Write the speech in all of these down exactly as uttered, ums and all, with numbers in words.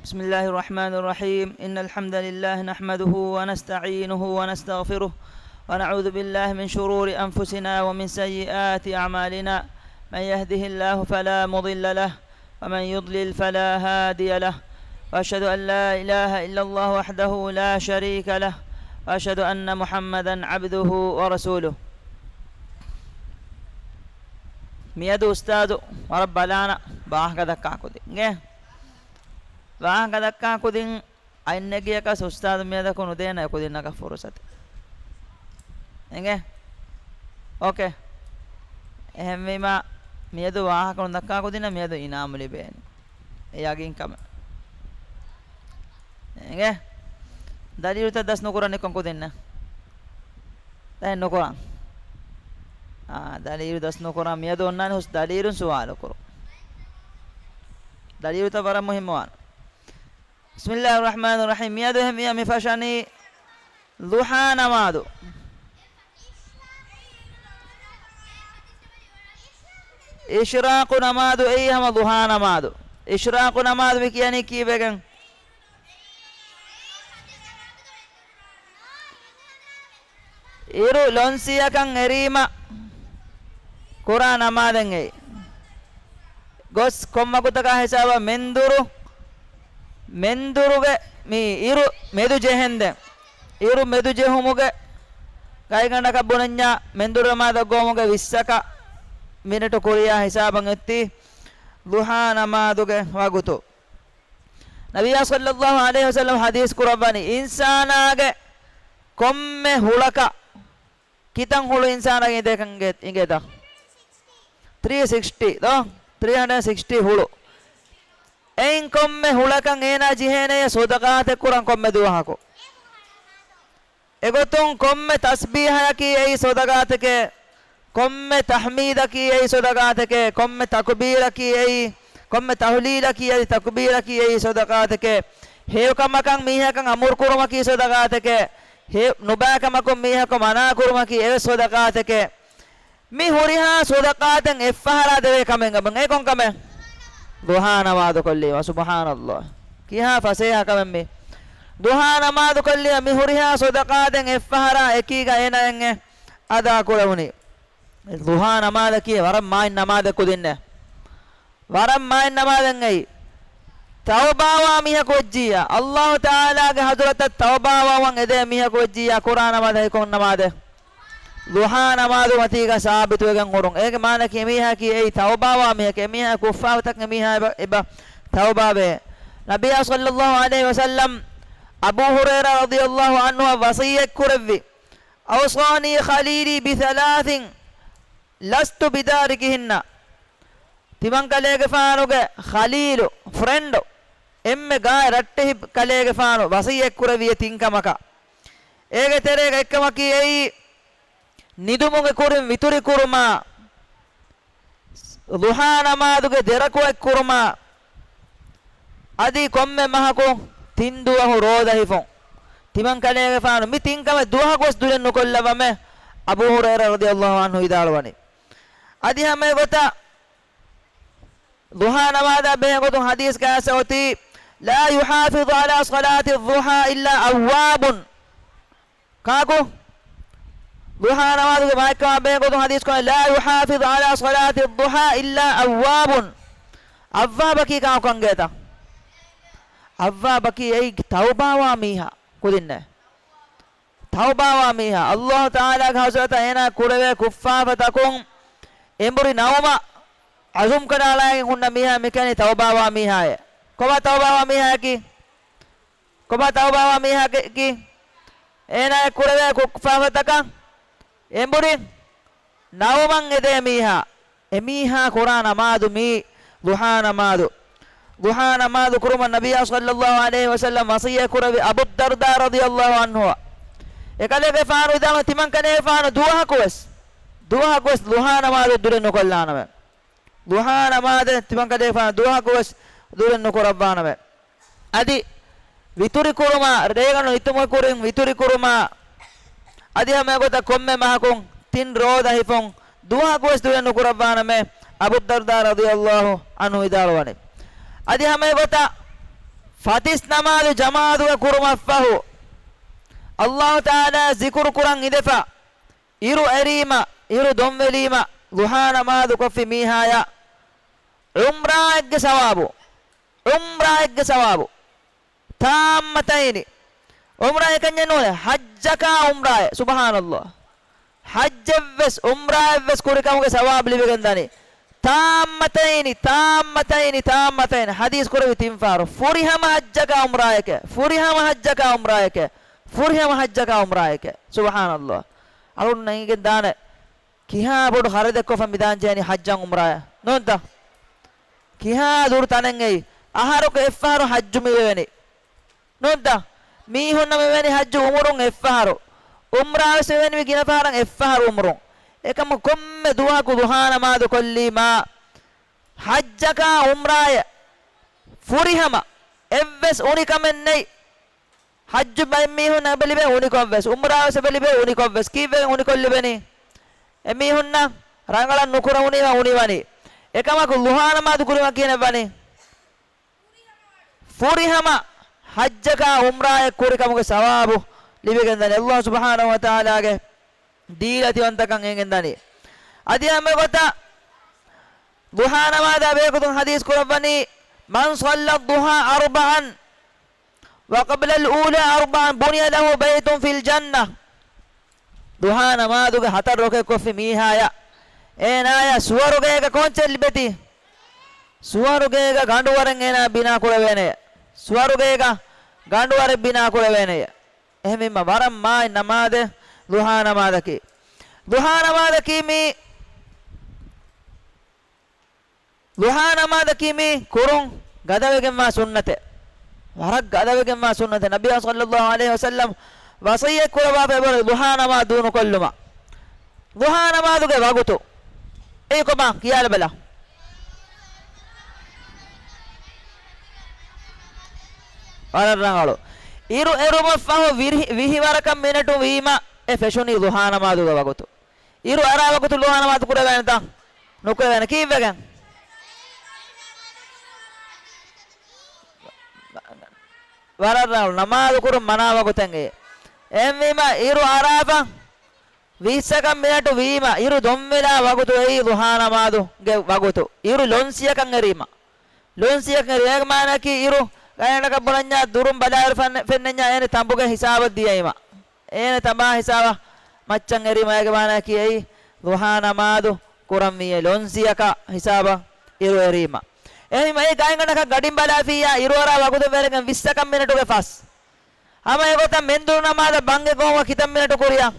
بسم الله الرحمن الرحيم. إن الحمد لله نحمده ونستعينه ونستغفره، ونعوذ بالله من شرور أنفسنا ومن سيئات أعمالنا. من يهده الله فلا مضل له، ومن يضلل فلا هادي له، وأشهد أن لا إله إلا الله وحده لا شريك له، وأشهد أن محمدا عبده ورسوله. މިއަދު އުސްތާޛު ވަރަށް ބަލާނަ ވާހަކަ ދައްކާ ކުދިން. އިނގޭ؟ ވާހަކަ ދައްކާ ކުދިން އަތްނެގިޔަކަސް އުސްތާޛު މިއަދަކު ނުދޭނެ ކުދިންނަކަށް ފުރުސަތެއް. އިނގޭ؟ އޯކޭ. އެހެންވީމާ، މިއަދު ވާހަކަ ނުދައްކާ ކުދިންނަށް މިއަދު އިނާމު ލިބޭނެ. އެ ޔަގީންކަމެއް. އިނގޭ؟ ދަލީލުތައް ދަސް ނުކުރަނީ ކޮން ކުދިންނެއް؟ ދެން ނުކުރަން. އާ، ދަލީލު ދަސް ނުކުރަން. މިއަދު އޮންނާނެ ހުސް ދަލީލުން ސުވާލު ކުރުން. ދަލީލުތައް ވަރަށް މުހިއްމުވާނެ. بسم الله الرحمن الرحيم. މިއަދު އެހެންވިޔާ މި ފަށަނީ ޟުޙާ ނަމާދު. އިޝްރާޤު ނަމާދު އެއީ ހަމަ ޟުޙާ ނަމާދު. އިޝްރާޤު ނަމާދު މި ކިޔަނީ ކީއްވެގެން؟ އިރު ލޮންސިޔަކަށް އެރީމަ ކުރާ ނަމާދެއް އެއީ. ގޮސް ކޮން ވަގުތަކާ ހިސާބަށް މެންދުރު، މެންދުރުގެ މި އިރު މެދު ޖެހެންދެން، އިރު މެދު ޖެހުމުގެ ގައިގަނޑަކަށް ބުނަންޏާ މެންދުރު ނަމާދަށް ގޮވުމުގެ ވިއްސަކަށް މިނެޓު ކުރިޔާ ހިސާބަށް އެއްތި ޟުޙާ ނަމާދުގެ ވަގުތު. ނަބިއްޔާ ޞައްލައްލާހު ޢަލައިހި ވަސައްލަމަ ޙަދީޘް ކުރައްވަނީ، އިންސާނާގެ ކޮންމެ ހުޅަކަށް ކިތަން ހުޅު އިންސާނާގެ އިނދޭކަން އިނގޭތަ؟ ތްރީ ސިކްސްޓީ ދޯ؟ ތްރީ ހަންޑްރެޑް ސިކްސްޓީ ހުޅު. އެއިން ކޮންމެ ހުޅަކަށް އޭނާ ޖެހޭނެޔޭ ޞަދަޤާތެއް ކުރަން ކޮންމެ ދުވަހަކު. އެގޮތުން ކޮންމެ ތަސްބީޙަޔަކީ އެއީ ޞަދަޤާތެކޭ، ކޮންމެ ތަޙްމީދަކީ އެއީ ޞަދަޤާތެކޭ، ކޮންމެ ތަކުބީރަކީ އެއީ، ކޮންމެ ތަހްލީލަކީ އަދި ތަކުބީރަކީ އެއީ ޞަދަޤާތެކޭ، ހެޔޮކަމަކަށް މީހަކަށް އަމުރު ކުރުމަކީ ޞަދަޤާތެކޭ، ހެޔޮ ނުބައިކަމަކުން މީހަކު މަނާ ކުރުމަކީ އެވެސް ޞަދަޤާތެކޭ. މި ހުރިހާ ޞަދަޤާތެއް އެއްފަހަރާ ދެވޭ ކަމެއް އެބަ އެ ކޮން ކަމެއް؟ ޟުޙާ ނަމާދު ކޮށްލީމަ. ސުބްޙާނައްލާހް. ކިހާ ފަސޭހަ ކަމެއް މި. ޟުޙާ ނަމާދު ކޮށްލީމަ މި ހުރިހާ ޞަދަޤާތެއް އެއްފަހަރާ އެކީގަ އޭނާ އެނގޭ އަދާ ކުރެވުނީ. ޟުޙާ ނަމާދަކީ ވަރަށް މާތް ނަމާދެއް ކުދިންނޭ. ވަރަށް މާތް ނަމާދެއް އެއީ. ތައުބާވާ މީހަކު ވެއްޖިއްޔާ، ﷲ ތަޢާލާގެ ޙަޟްރަތަށް ތައުބާވާވަން އެދޭ މީހަކު ވެއްޖިއްޔާ، ޤުރާން ނަމާދަކީ ކޮން ނަމާދެއް؟ ޟުޙާ ނަމާދު މަތީގަ ސާބިތުވެގެން ހުރުން. އޭގެ މާނައަކީ އެމީހަކީ އެއީ ތައުބާވާ މީހެކޭ. އެމީހާ ކުށްފާފަތަކުން އެމީހާ އެބަ، އެބަ ތައުބާވޭ. ނަބިއްޔާ ޞައްލައްލާހު ޢަލައިހި ވަސައްލަމް އަބޫ ހުރައިރާ ރަޟިޔައްލާހު ޢަންހުއަށް ވަޞިއްޔަތް ކުރެއްވި، "أوصاني خليلي بثلاث لست بداركهن." ތިމަންކަލޭގެފާނުގެ ޚަލީލު، ފްރެންޑު، އެންމެ ގާތް ރައްޓެހި ކަލޭގެފާނު ވަޞިއްޔަތް ކުރެއްވި އެ ތިން ކަމަކަށް. އޭގެ ތެރޭގަ އެއްކަމަކީ އެއީ، ނިދުމުގެ ކުރިން ވިތުރި ކުރުމާ، ޟުޙާ ނަމާދުގެ ދެރަކުޢަތް ކުރުމާ، އަދި ކޮންމެ މަހަކު ތިން ދުވަހު ރޯދަ ހިފުން. ތިމަންކަލޭގެފާނު މި ތިން ކަމެއް ދުވަހަކުވެސް ދުރެއް ނުކޮށްލައްވަމޭ، އަބޫ ހުރައިރާ ރަޟިޔައްލާހު ޢަންހު ވިދާޅުވަނީ. އަދި ހަމައެގޮތަށް ޟުޙާ ނަމާދާ ބެހޭ ގޮތުން ޙަދީޘްގައި އޮތީ، "لا يحافظ على صلاة الضحى إلا أواب." ކާކު؟ ޟުޙާ ނަމާދުގެ މާތްކަމާ ބެހޭ ގޮތުން ޙަދީޘް ކުރަނީ، "لا يحافظ على صلاة الضحى إلا أواب." އައްވާބަކީ ކާކު އަނގޭތަ؟ އައްވާބަކީ އެއީ ތައުބާވާ މީހާ ކުދިންނޭ. ތައުބާވާ މީހާ، ﷲ ތަޢާލާގެ ޙަޟްރަތަށް އޭނާ ކުރެވޭ ކުށްފާފަތަކުން އެނބުރި ނައުމަށް ޢަޒުމް ކަނޑައަޅާގެން ހުންނަ މީހާ މިކިޔަނީ ތައުބާވާ މީހާއޭ. ކޮބާ ތައުބާވާ މީހާއަކީ؟ ކޮބާ ތައުބާވާ މީހާއަކީ؟ އޭނާ ކުރެވޭ ކުށްފާފަތަކަށް އެނބުރި ނައުމަށް އެދޭ މީހާ. އެމީހާ ކުރާ ނަމާދު މީ ޟުޙާ ނަމާދު. ޟުޙާ ނަމާދު ކުރުމަށް ނަބިއްޔާ ޞައްލައްލާހު ޢަލައިހި ވަސައްލަމް ވަޞިއްޔަތް ކުރެއްވި އަބޫ ދަރްދާ ރަޟިޔައްލާހު ޢަންހުއަށް. އެކަލޭގެފާނު ވިދާޅުވި ތިމަންކަލޭގެފާނު ދުވަހަކުވެސް، ދުވަހަކުވެސް ޟުޙާ ނަމާދު ދުރެއް ނުކޮށްލާނަމޭ. ޟުޙާ ނަމާދެއް ތިމަންކަލޭގެފާނު ދުވަހަކުވެސް ދުރެއް ނުކުރައްވާނަމޭ. އަދި ވިތުރި ކުރުމާ، ރޭގަނޑު ނިކުމުގެ ކުރިން ވިތުރި ކުރުމާ، އަދި ހަމައެގޮތަށް ކޮންމެ މަހަކުން ތިން ރޯދަ ހިފުން ދުވަހަކުވެސް ދުރެއް ނުކުރައްވާނަމޭ، އަބޫ ދަރްދާ ރަޟިޔައްލާހު ޢަންހު ވިދާޅުވަނީ. އަދި ހަމައެގޮތަށް ފަތިސް ނަމާދު ޖަމާޢަތުގަ ކުރުމަށްފަހު، ﷲ ތަޢާލާ ޒިކުރު ކުރަން އިނދެފަ، އިރު އެރީމަ، އިރު ދޮންވެލީމަ، ޟުޙާ ނަމާދު ކޮށްފި މީހާޔަށް ޢުމްރާއެއްގެ ސަވާބު، ޢުމްރާއެއްގެ ސަވާބު، ތާއްމަތައިނި. ޢުމްރާ އެކަންޏެއް ނޫނޭ، ޙައްޖަކާ ޢުމްރާއެއް. ސުބްޙާނަﷲ. ޙައްޖެއްވެސް ޢުމްރާއެއްވެސް ކުރިކަމުގެ ސަވާބު ލިބިގެންދަނީ. ތާއްމަތައިނި، ތާއްމަތައިނި، ތާއްމަތައިނި. ޙަދީޘް ކުރެއްވި ތިން ފަހަރު. ފުރިހަމަ ޙައްޖަކާ ޢުމްރާއެކޭ. ފުރިހަމަ ޙައްޖަކާ ޢުމްރާއެކޭ. ފުރިހަމަ ޙައްޖަކާ ޢުމްރާއެކޭ. ސުބްޙާނަﷲ. އަޅުން ނެގިގެން ދާނެ. ކިހާ ބޮޑު ޚަރަދެއްކޮށްފަ މިދާން ޖެހެނީ ޙައްޖަށް ޢުމްރާއަށް. ނޫންތަ؟ ކިހާ ދުރު ތަނެއް އެއީ. އަހަރަކު އެއްފަހަރު ޙައްޖު މިވެވެނީ. ނޫންތަ؟ މީހުންނަށް މިވެނި ޙައްޖު ޢުމުރުން އެއްފަހަރު. ޢުމްރާވެސް މިވެނި މި ގިނަ ފަހަރަށް އެއްފަހަރު ޢުމުރުން. އެކަމު ކޮންމެ ދުވަހަކު ޟުޙާ ނަމާދު ކޮށްލީމާ، ޙައްޖަކާ ޢުމްރާއެއް ފުރިހަމަ އެއްވެސް އުނިކަމެއް ނެތް. ޙައްޖު ބައެއް މީހުންނަށް އެބަ ލިބޭ އުނިކޮށްވެސް، ޢުމްރާވެސް އެބަ ލިބޭ އުނިކޮށްވެސް. ކީއްވެގެން އުނިކޮށްލިބެނީ؟ އެމީހުންނަށް ރަނގަޅަށް ނުކުރެވުނީމަ އުނިވަނީ. އެކަމަކު ޟުޙާ ނަމާދު ކުރީމަ ކިހިނެއްވަނީ؟ ފުރިހަމަ ޙައްޖަކާ ޢުމްރާއެއް ކުރިކަމުގެ ސަވާބު ލިބިގެންދަނީ. ﷲ ސުބްޙާނަހޫ ވަތަޢާލާގެ ދީލަތިވަންތަކަން އެނގެންދަނީ. އަދި ހަމަ ގޮތަށް ޟުޙާ ނަމާދާ ބެހޭގޮތުން ޙަދީޘް ކުރައްވަނީ، "من صلى الضحى أربعا وقبل الأولى أربعا بني له بيت في الجنة." ޟުޙާ ނަމާދުގެ ހަތަރު ރަކުޢަތް ކޮށްފި މީހާޔަށް، އޭނާޔަށް ސުވަރުގޭގަ ކޯންޗެއް ލިބޭތީ؟ ސުވަރުގޭގަ ގަނޑުވަރެއް އޭނާ ބިނާ ކުރެވޭނެ. ސުވަރުގޭގަ ގަނޑުވަރެއް ބިނާ ކުރެވޭނެ. އެހެންވީމަ ވަރަށް މާތް ނަމާދެއް ޟުޙާ ނަމާދަކީ. ޟުޙާ ނަމާދަކީ މީ، ޟުޙާ ނަމާދަކީ މީ ކުރުން ގަދަވެގެންވާ ސުންނަތެއް. ވަރަށް ގަދަވެގެންވާ ސުންނަތެއް. ނަބިއްޔާ ޞައްލަﷲ ޢަލައިހި ވަސައްލަމް ވަޞިއްޔަތް ކުރައްވާފަ އެބަހުރި ޟުޙާ ނަމާދު ނުކޮށްލުމަށް. ޟުޙާ ނަމާދުގެ ވަގުތު. އެއީ ކޮބާ ކިޔާލަބަލަ. ވަރަށް ރަނގަޅު. އިރު އެރުމަށްފަހު ވިރި-، ވިހި ވަރަކަށް މިނެޓު ވީމަ އެ ފެށުނީ ޟުޙާ ނަމާދުގެ ވަގުތު. އިރު އަރާ ވަގުތު ޟުޙާ ނަމާދު ކުރެވޭނެތަ؟ ނުކުރެވޭނެ. ކީއްވެގެން؟ ވަރަށް ރަނގަޅު. ނަމާދު ކުރުން މަނާ ވަގުތެއް އެ. އެހެންވީމަ އިރު އަރާފަ ވިއްސަކަށް މިނެޓު ވީމަ، އިރު ދޮންވެލާ ވަގުތު އެއީ ޟުޙާ ނަމާދުގެ ވަގުތު. އިރު ލޮންސިޔަކަށް އެރީމަ. ލޮންސިޔަކަށް އެރީ. އޭގެ މާނައަކީ އިރު ގައިގަނޑަކަށް ބުނަންޏާ ދުރުން ބަލާއިރު ފެން-، ފެންނަންޏާ އޭނެ ތަނބުގެ ހިސާބަށް ދިޔައީމަ. އޭނެ ތަނބާ ހިސާބަށް މައްޗަށް އެރީމަ. އޭގެ މާނައަކީ އެއީ ޟުޙާ ނަމާދު ކުރަންވީއޭ ލޮންސިޔަކަށް ހިސާބަށް އިރު އެރީމަ. އެހެންވީމަ އެ ގައިގަނޑަކަށް ގަޑިން ބަލާފިއްޔާ އިރު އަރާ ވަގުތުން ވެރިގެން ވިއްސަކަށް މިނެޓުގެ ފަސް. ހަމަ އެގޮތަށް މެންދުރު ނަމާދަށް ބަންގެ ގޮވުމަށް ކިތައް މިނެޓު ކުރިއަށް؟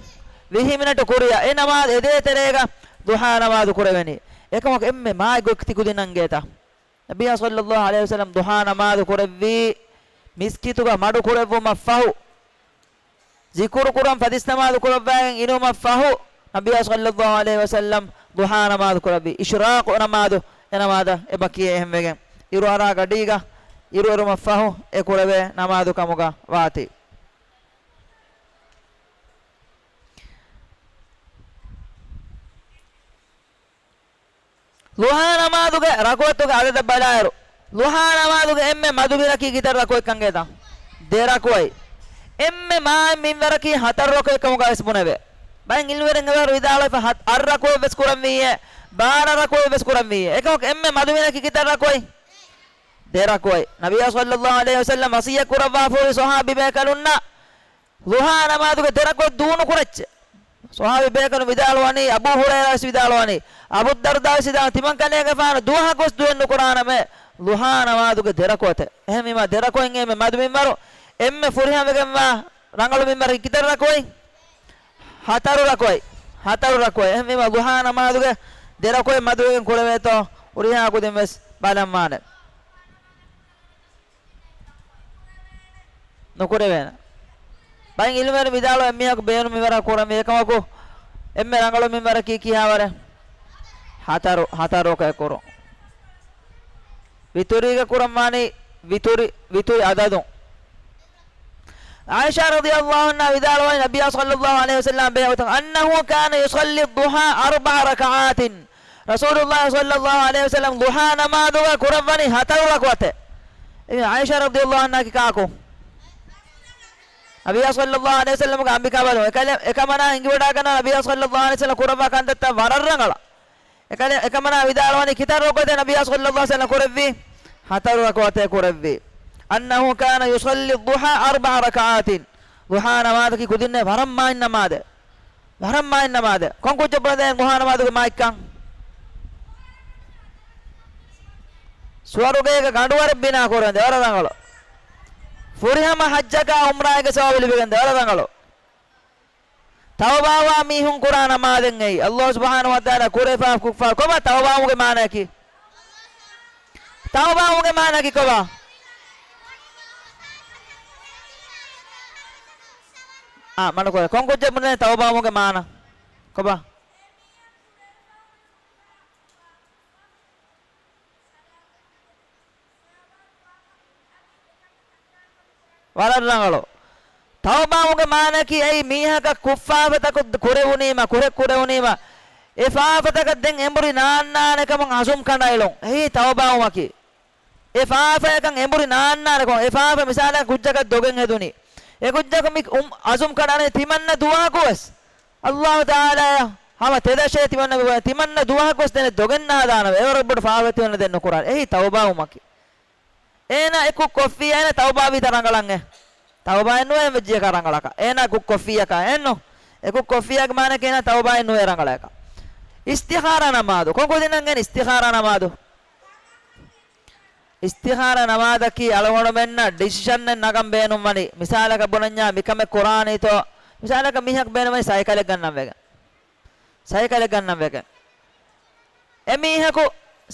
ވިހި މިނެޓު ކުރިއަށް. އެ ނަމާދު އެދޭ ތެރޭގަ ޟުޙާ ނަމާދު ކުރެވެނީ. އެކަމަކު އެންމެ މާތް ގޮތް ތިކުދިންނަށް އެނގޭތަ؟ ނަބިއްޔާ ޞައްލަﷲ ޢަލައިހި ވަސައްލަމް ޟުޙާ ނަމާދު ކުރެއްވީ މިސްކިތުގަ މަޑު ކުރެއްވުމަށް ފަހު، ޒިކުރު ކުރަން ފަތިސް ނަމާދު ކުރައްވާގެން އިނުމަށް ފަހު، ނަބިއްޔާ ޞައްލަﷲ ޢަލައިހި ވަސައްލަމް ޟުޙާ ނަމާދު ކުރެއްވީ. އިޝްރާޤު ނަމާދު، އެ ނަމާދަށް އެބަ ކިޔޭ އެހެންވެގެން. އިރު އަރާ ގަޑީގަ އިރު އެރުމަށް ފަހު އެ ކުރެވޭ ނަމާދު ކަމުގަ ވާތީ. ޟުޙާ ނަމާދުގެ ރަކުޢަތުގެ އަދަދަށް ބަލާއިރު، ޟުޙާ ނަމާދުގެ އެންމެ މަދު މިންވަރަކީ ކިތައް ރަކުޢަތްކަން އެދާ؟ ދެ ރަކުޢަތް. އެންމެ މާތް މިންވަރަކީ ހަތަރު ރަކުޢަތް ކަމުގަ ވެސް ބުނެވޭ. ބައެއް ޢިލްމުވެރިން އެބަހުރި ވިދާޅުވެފަ ހަތް، އަށް ރަކުޢަތް ވެސް ކުރަންވީއޭ، ބާރަ ރަކުޢަތް ވެސް ކުރަންވީއޭ. އެކަމަކު އެންމެ މަދު މިންވަރަކީ ކިތައް ރަކުޢަތް؟ ދެ ރަކުޢަތް. ނަބިއްޔާ ޞައްލަﷲ ޢަލައިހި ވަސައްލަމް ވަޞިއްޔަތް ކުރައްވާފަ ހުރި ޞަޙާބީ ބޭކަލުންނަށް ޟުޙާ ނަމާދުގެ ދެ ރަކުޢަތް ދޫ ނުކުރައްޗޭ. ޞަޙާބީ ބޭކަލުން ވިދާޅުވަނީ، އަބޫ ހުރައިރާ ވެސް ވިދާޅުވަނީ، އަބޫ ދަރްދާ ވެސް ވިދާޅުވަނީ، ތިމަން ކަލޭގެފާނު ދުވަހަކު ވެސް ދުވެއް ނުކުރާނަމޭ ޟުޙާ ނަމާދުގެ ދެ ރަކުޢަތެއް. އެހެންވީމާ ދެ ރަކުޢަތް އެންމެ މަދު މިންވަރު، އެންމެ ފުރިހަމަވެގެންވާ ރަނގަޅު މިންވަރަކީ ކިތައް ރަކުޢަތް؟ ހަތަރު ރަކުޢަތް. ހަތަރު ރަކުޢަތް. އެހެންވީމާ ޟުޙާ ނަމާދުގެ ދެ ރަކުޢަތް މަދުވެގެން ކުރެވޭތޯ ހުރިހާ ކުދިން ވެސް ބަލަންވާނެ. ނުކުރެވޭނެ. ބައެއް ޢިލްމުވެރިން ވިދާޅުވޭ އެއްމީހަކު ބޭނުން މިންވަރަކަށް ކުރަންވީ. އެކަމަކު އެންމެ ރަނގަޅު މިންވަރަކީ ކިހާވަރެއް؟ ހަތަރު، ހަތަރު ރަކުޢަތް ކުރުން. ވިތުރީގަ ކުރަންވާނީ ވިތުރި، ވިތުރި އަދަދުން. ޢާއިޝާ ރަޟިޔަﷲ ޢަންހާ ވިދާޅުވަނީ، ނަބިއްޔާ ޞައްލަﷲ ޢަލައިހި ވަސައްލަމް ބެހޭގޮތުން، أنه كان يصلي الضحى أربع ركعات. ރަސޫލުﷲ ޞައްލަﷲ ޢަލައިހި ވަސައްލަމް ޟުޙާ ނަމާދުގަ ކުރައްވަނީ ހަތަރު ރަކުޢަތެއް. އެ ޢާއިޝާ ރަޟިޔަﷲ ޢަންހާ ކި ކާކު؟ ނަބިއްޔާ ޞައްލަﷲ ޢަލައިހި ވަސައްލަމްގެ އަނބިކާބަލުން. އެކަލެ-، އެކަމަނާ ހިނގިވަޑައިގަންނަވާ ނަބިއްޔާ ޞައްލަﷲ ޢަލައިހި ވަސައްލަމް ކުރައްވާ ކަންތައްތައް ވަރަށް ރަނގަޅަށް. އެކަލެ-، އެކަމަނާ ވިދާޅުވަނީ ކިތައް ރަކުޢަތެއް ނަބިއްޔާ ޞައްލަﷲ ޢަލައިހި ވަސައްލަމް ކުރެއްވީ؟ ހަތަރު ރަކުޢަތެއް ކުރެއްވީ. أنه كان يصلي الضحى أربع ركعات. ޟުޙާ ނަމާދަކީ ކުދިންނޭ ވަރަށް މާތް ނަމާދެއް. ވަރަށް މާތް ނަމާދެއް. ކޮން ކުއްޖެއް ބުނަން ދެން ޟުޙާ ނަމާދުގެ މާތްކަން؟ ސުވަރުގޭގެ ގަނޑުވަރެއް ބިނާ ކުރަން ދެ ވަރަށް ރަނގަޅު. ފުރިހަމަ ޙައްޖަކާ ޢުމްރާއެއްގެ ސަވާބު ލިބިގެން ދެ ވަރަށް ރަނގަޅު. ތައުބާވާ މީހުން ކުރާ ނަމާދެއް އެއީ. ﷲ ސުބްޙާނަހޫ ވަތަޢާލާ ކުރެފާ ކުށްފާ ކޮބާ ތައުބާވުމުގެ މާނައަކީ؟ ތައުބާވުމުގެ މާނައަކީ ކޮބާ؟ އާ، މަޑުކޮށް. ކޮން ކުއްޖެއް ބުނޭ ތައުބާވުމުގެ މާނަ ކޮބާ؟ ވަރަށް ރަނގަޅު. ތައުބާވުމުގެ މާނައަކީ އެއީ މީހަކަށް ކުށްފާފަތަކު ކުރެވުނީމަ، ކުރެއް ކުރެވުނީމަ، އެ ފާފަތަކަށް ދެން އެނބުރި ނާންނާނެ ކަމަށް އަޒުމް ކަނޑައެޅުން. އެއީ ތައުބާވުމަކީ. އެ ފާފަޔަކަށް އެނބުރި ނާންނާނެ ކަމަށް، އެ ފާފަ މިސާލަކަށް ކުއްޖަކަށް ދޮގެއް ހެދުނީ. އެ ކުއްޖަކު މި އު-، އަޒުމް ކަނޑާނެ ތިމަންނަ ދުވަހަކު ވެސް. ﷲ ތަޢާލާއަށް ހަމަ ތެދަށޭ ތިމަންނަ މި-، ތިމަންނަ ދުވަހަކު ވެސް ދެނެއް ދޮގެއް ނާދާނަމޭ. އެވަރަށް ބޮޑު ފާފަ ތިމަންނަ ދެން ނުކުރާނެ. އެއީ ތައުބާވުމަކީ. އޭނާ އެ ކުށް ކޮށްފިއްޔާ އޭނާ ތައުބާވީތަ ރަނގަޅަށް އެ؟ ތައުބާއެއް ނުވޭ އެއްވެއްޖެއަކާ ރަނގަޅަކަށް. އޭނާ ކުށް ކޮށްފިއްޔާކާ އެއްނު؟ އެ ކުށް ކޮށްފިއްޔާގެ މާނައަކީ އޭނާ ތައުބާއެއް ނުވޭ ރަނގަޅަކަށް. އިސްތިޚާރާ ނަމާދު. ކޮން ކުދިންނަށް އެނގޭނެ އިސްތިޚާރާ ނަމާދު؟ އިސްތިޚާރާ ނަމާދަކީ އަޅުގަނޑުމެންނަށް ޑިސިޝަންއެއް ނަގަން ބޭނުންވަނީ. މިސާލަކަށް ބުނަންޏާ މިކަމެއް ކުރާނީތޯ، މިސާލަކަށް މީހަކު ބޭނުންވަނީ ސައިކަލެއް ގަންނަން ވެގެން. ސައިކަލެއް ގަންނަން ވެގެން. އެމީހަކު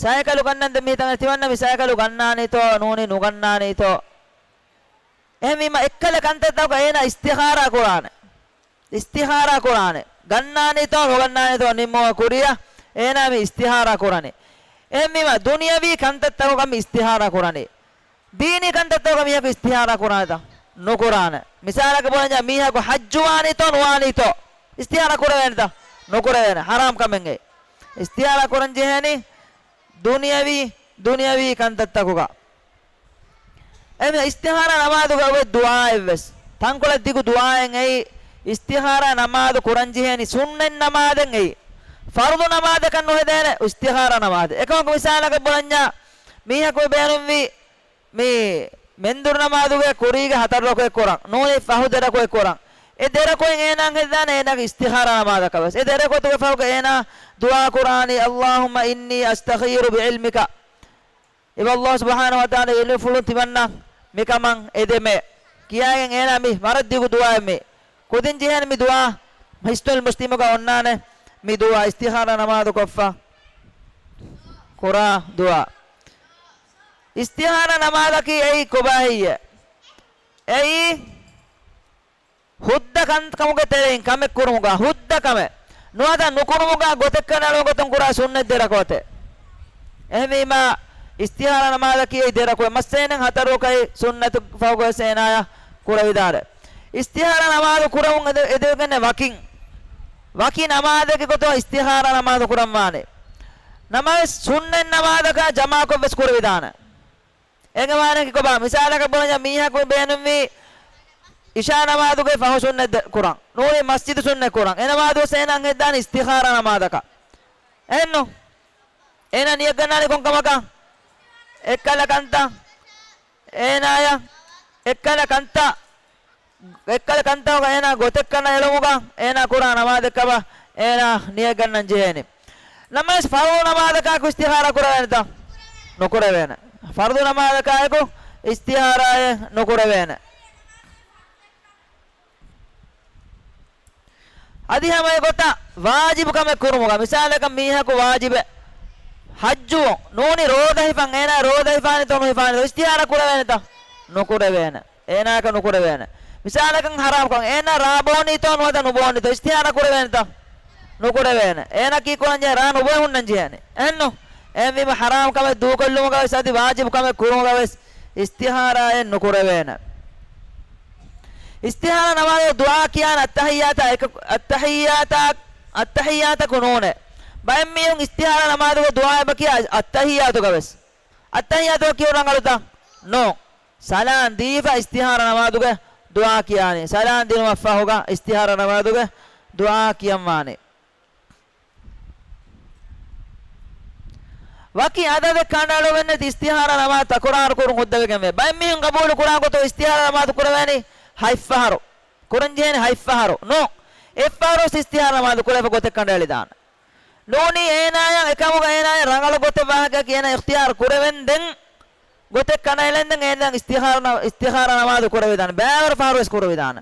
ސައިކަލު ގަންނަން ދެން މީ ތަނގަ ތިމަންނަ މި ސައިކަލު ގަންނާނީތޯ ނޫނީ ނުގަންނާނީތޯ. އެހެންވީމަ އެއްކަލަ ކަންތައްތަކުގަ އޭނާ އިސްތިޚާރާ ކުރާނެ. އިސްތިޚާރާ ކުރާނެ. ގަންނާނީތޯ ނުގަންނާނީތޯ ނިންމުމަށް ކުރިއަށް އޭނާ މި އިސްތިޚާރާ ކުރަނީ. އެހެންވީމަ ދުނިޔަވީ ކަންތައްތަކުގަ މި އިސްތިޚާރާ ކުރަނީ. ދީނީ ކަންތައްތަކުގަ މީހަކު އިސްތިޚާރާ ކުރާނެތަ؟ ނުކުރާނެ. މިސާލަކަށް ބުނަންޏާ މީހަކު ޙައްޖު ވާނީތޯ ނުވާނީތޯ؟ އިސްތިޚާރާ ކުރެވޭނެތަ؟ ނުކުރެވޭނެ. ޙަރާމް ކަމެއްގައި. އިސްތިޚާރާ ކުރަން ޖެހޭނީ ދުނިޔަވީ، ދުނިޔަވީ ކަންތައްތަކުގަ. އެމެ އިސްތިޚާރާ ނަމާދުގަ އޮވެ ދުޢާއެއްވެސް. ތަންކޮޅެއް ދިގު ދުޢާއެއް އެއީ އިސްތިޚާރާ ނަމާދު ކުރަން ޖެހޭނީ ސުންނަތް ނަމާދެއް އެއީ. ފަރުޟު ނަމާދަކަށް ނުހެދޭނެ އިސްތިޚާރާ ނަމާދެއް. އެކަމަކު މިސާލަކަށް ބުނަންޏާ މީހަކު ބޭނުންވީ މި މެންދުރު ނަމާދުގެ ކުރީގެ ހަތަރު ރަކުޢަތް ކުރަން. ނޫނީ ފަހު ދެ ރަކުޢަތް ކުރަން. އެ ދެ ރަކުޢަތް އޭނާ ހެދާނެ އޭނާގެ އިސްތިޚާރާ ނަމާދަކަށް ވެސް. އެ ދެ ރަކުޢަތުގެ ފަހުގަ އޭނާ ދުޢާ ކުރާނީ، اللهم إني أستخير بعلمك. އެބަ ﷲ ސުބްޙާނަހޫ ވަތަޢާލާ އިލްމުފުޅުން ތިމަންނަ މިކަމަށް އެދެމޭ. ކިޔާގެން އޭނާ މި ވަރަށް ދިގު ދުޢާއެއް މި. ކުދިން ޖެހޭނެ މި ދުޢާ ޙިޞްނުލް މުސްލިމުގަ އޮންނާނެ މި ދުޢާ އިސްތިޚާރާ ނަމާދު ކޮށްފަ ކުރާ ދުޢާ. އިސްތިޚާރާ ނަމާދަކީ އެއީ ކޮބާހެއްޔޭ؟ އެއީ ހުއްދަ ކަންކަމުގެ ތެރެއިން ކަމެއް ކުރުމުގަ، ހުއްދަ ކަމެއް ނުވަތަ ނުކުރުމުގަ ގޮތެއްކަނޑައެޅުމުގެ ގޮތުން ކުރާ ސުންނަތް ދެ ރަކުޢަތެއް. އެހެންވީމާ، އިސްތިޚާރާ ނަމާދަކީ އެއީ ދެ ރަކުޢަތް. މައްސައިން ހަތަރު ރަކުޢަތް ސުންނަތު ފަހުގަވެސް އޭނާޔަށް ކުރެވިދާނެ. އިސްތިޚާރާ ނަމާދު ކުރަމުން އެދެ-، އެދެވިގެންނެ ވަކިން، ވަކި ނަމާދެއްގެ ގޮތުން އިސްތިޚާރާ ނަމާދު ކުރަންވާނެ. ނަމަވެސް ސުންނަތް ނަމާދަކާ ޖަމާކޮށްވެސް ކުރެވިދާނެ. އޭގެ މާނައަކީ ކޮބާ؟ މިސާލަކަށް ބުނަންޏާ މީހަކު ބޭނުންވީ އިޝާ ނަމާދުގެ ފަހު ސުންނަތް ދެ-، ކުރަން. ނޫނީ މަސްޖިދު ސުންނަތް ކުރަން. އެ ނަމާދުވެސް އޭނާ ހެދާނެ އިސްތިޚާރާ ނަމާދަކަށް. އެހެންނު؟ އޭނާ ނިޔަތް ގަންނާނީ ކޮން ކަމަކަށް؟ އެއްކަލަ ކަންތައް. އޭނާޔަށް އެއްކަލަ ކަންތައް، އެއްކަލަ ކަންތަކުގަ އޭނާ ގޮތެއްކަނޑައެޅުމުގަ އޭނާ ކުރާ ނަމާދެއްކަމަށް އޭނާ ނިޔަތް ގަންނަން ޖެހޭނެ. ނަމަވެސް ފަރުޟު ނަމާދަކާއެކު އިސްތިޚާރާ ކުރެވޭނެތަ؟ ނުކުރެވޭނެ. ފަރުޟު ނަމާދަކާއެކު އިސްތިޚާރާއެއް ނުކުރެވޭނެ. އަދި ހަމަ އެގޮތަށް ވާޖިބު ކަމެއް ކުރުމުގަ، މިސާލަކަށް މީހަކު ވާޖިބެއް ޙައްޖުވުން ނޫނީ ރޯދަ ހިފަން، އޭނާ ރޯދަ ހިފާނެތޯ ނުހިފާނެތޯ އިސްތިޚާރާ ކުރެވޭނެތަ؟ ނުކުރެވޭނެ. އޭނާއަކަށް ނުކުރެވޭނެ. މިސާލަކަށް ޙަރާމްކަން، އޭނާ ރާ ބޯނީތޯ ނުވަތަ ނުބޯނީތޯ އިސްތިޚާރާ ކުރެވޭނެތަ؟ ނުކުރެވޭނެ. އޭނާ ކީ ކުރަންޖެހޭ؟ ރާ ނުބޮއެ ހުންނަން ޖެހޭނެ. އެހެންނު؟ އެހެންވީމަ ޙަރާމް ކަމެއް ދޫކޮށްލުމުގަވެސް އަދި ވާޖިބު ކަމެއް ކުރުމުގަވެސް އިސްތިޚާރާއެއް ނުކުރެވޭނެ. އިސްތިޚާރާ ނަމާދު ދުޢާ ކިޔާން އައްތަޙިއްޔާތާ އެކަ-، އައްތަޙިއްޔާތާ، އައްތަޙިއްޔާތަކު ނޫނޭ. ބައެއް މީހުން އިސްތިޚާރާ ނަމާދުގެ ދުޢާ އެބަ ކިޔާ އައްތަޙިއްޔާތުގަވެސް. އައްތަޙިއްޔާތު ކިޔުން ރަނގަޅުތަ؟ ނޫން. ސަލާން ދީފަ އިސްތިހާރާ ނަމާދުގެ ދުޢާ ކިޔާނީ. ސަލާން ދިނުމަށްފަހުގަ އިސްތިހާރާ ނަމާދުގެ ދުޢާ ކިޔަންވާނީ. ވަކި އަދަދެއް ކަނޑައެޅުމެއްނެތި އިސްތިހާރާ ނަމާދު ތަކުރާރު ކުރުން ހުއްދަވެގެންވޭ. ބައެއް މީހުން ގަބޫލު ކުރާ ގޮތުން އިސްތިހާރާ ނަމާދު ކުރެވޭނީ ހަތް ފަހަރު. ކުރަންޖެހޭނީ ހަތް ފަހަރު. ނޫން. އެއްފަހަރުވެސް އިސްތިހާރާ ނަމާދު ކުރެވިފަ ގޮތެއް ކަނޑައެޅިދާނެ. ނޫނީ އޭނާޔަށް އެކަމުގަ އޭނާޔަށް ރަނގަޅު ގޮތެއް ވާހަކައަކީ އޭނާ އިޚްތިޔާރު ކުރެވެން ދެން ގޮތެއް ކަނޑައެޅެން ދެން އޭނާ އިސްތިހާރާ ނަ-، އިސްތިހާރާ ނަމާދު ކުރެވިދާނެ. ބައިވަރު ފަހަރުވެސް ކުރެވިދާނެ.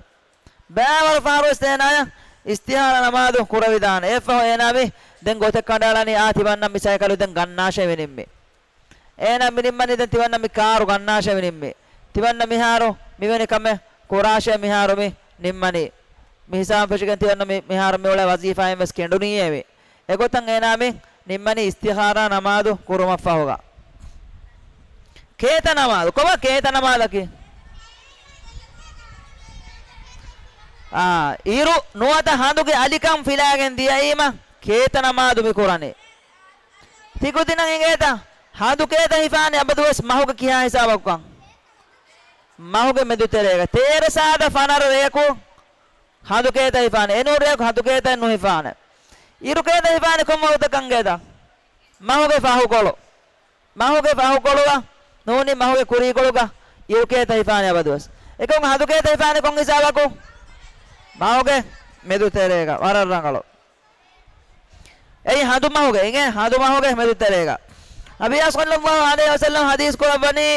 ބައިވަރު ފަހަރުވެސް އޭނާޔަށް އިސްތިހާރާ ނަމާދު ކުރެވިދާނެ. އެއަށްފަހު އޭނާ މި ދެން ގޮތެއް ކަނޑައަޅަނީ އާ ތިމަންނަ މި ސައިކަލު ދެން ގަންނާށޭ މި ނިންމީ. އޭނާ މި ނިންމަނީ ދެން ތިމަންނަ މި ކާރު ގަންނާށޭ މި ނިންމީ. ތިމަންނަ މިހާރު މިވެނި ކަމެއް ކުރާށޭ މިހާރު މި ނިންމަނީ. މި ހިސާބުން ފެށިގެން ތިމަންނަ މި މިހާރު މި އުޅޭ ވަޒީފާއިން ވެސް ކެނޑުނީއޭ މި. އެގޮތަށް އޭނާ މި ނިންމަނީ އިސްތިޚާރާ ނަމާދު ކުރުމަށްފަހުގަ. ކޭތަ ނަމާދު. ކޮބާ ކޭތަ ނަމާދަކީ؟ އާ، އިރު ނުވަތަ ހަނދުގެ އަލިކަން ފިލާގެން ދިޔައީމަ ކޭތަ ނަމާދު މި ކުރަނީ. ތިކުދިންނަށް އިނގޭތަ؟ ހަނދު ކޭތަ ހިފާނެ އަބަދުވެސް މަހުގެ ކިހާ ހިސާބަކުކަން؟ މަހުގެ މެދުތެރޭގަ. ތޭރަ ސާދަ ފަނަރަ ރެޔަކު ހަނދު ކޭތަ ހިފާނެ. އެނޫރު ރެޔަކު ހަނދު ކޭތައެއް ނުހިފާނެ. އިރު ކޭތަ ހިފާނެ ކޮން ވަގުތަކަށް އިނގޭތަ؟ މަހުގެ ފަހުކޮޅު. މަހުގެ ފަހުކޮޅުގަ ނޫނީ މަހުގެ ކުރީކޮޅުގަ އިރު ކޭތަ ހިފާނެ އަބަދުވެސް. އެކަމު ހަނދު ކޭތަ ހިފާނެ ކޮން ހިސާބަކު؟ މަހުގެ މެދުތެރޭގަ. ވަރަށް ރަނގަޅު. އެއީ ހަނދު މަހުގެ، އިނގޭ ހަނދު މަހުގެ މެދުތެރޭގަ. ނަބިއްޔާ ޞައްލައްލާހު ޢަލައިހި ވަސައްލަމަ ޙަދީޘް ކުރައްވަނީ،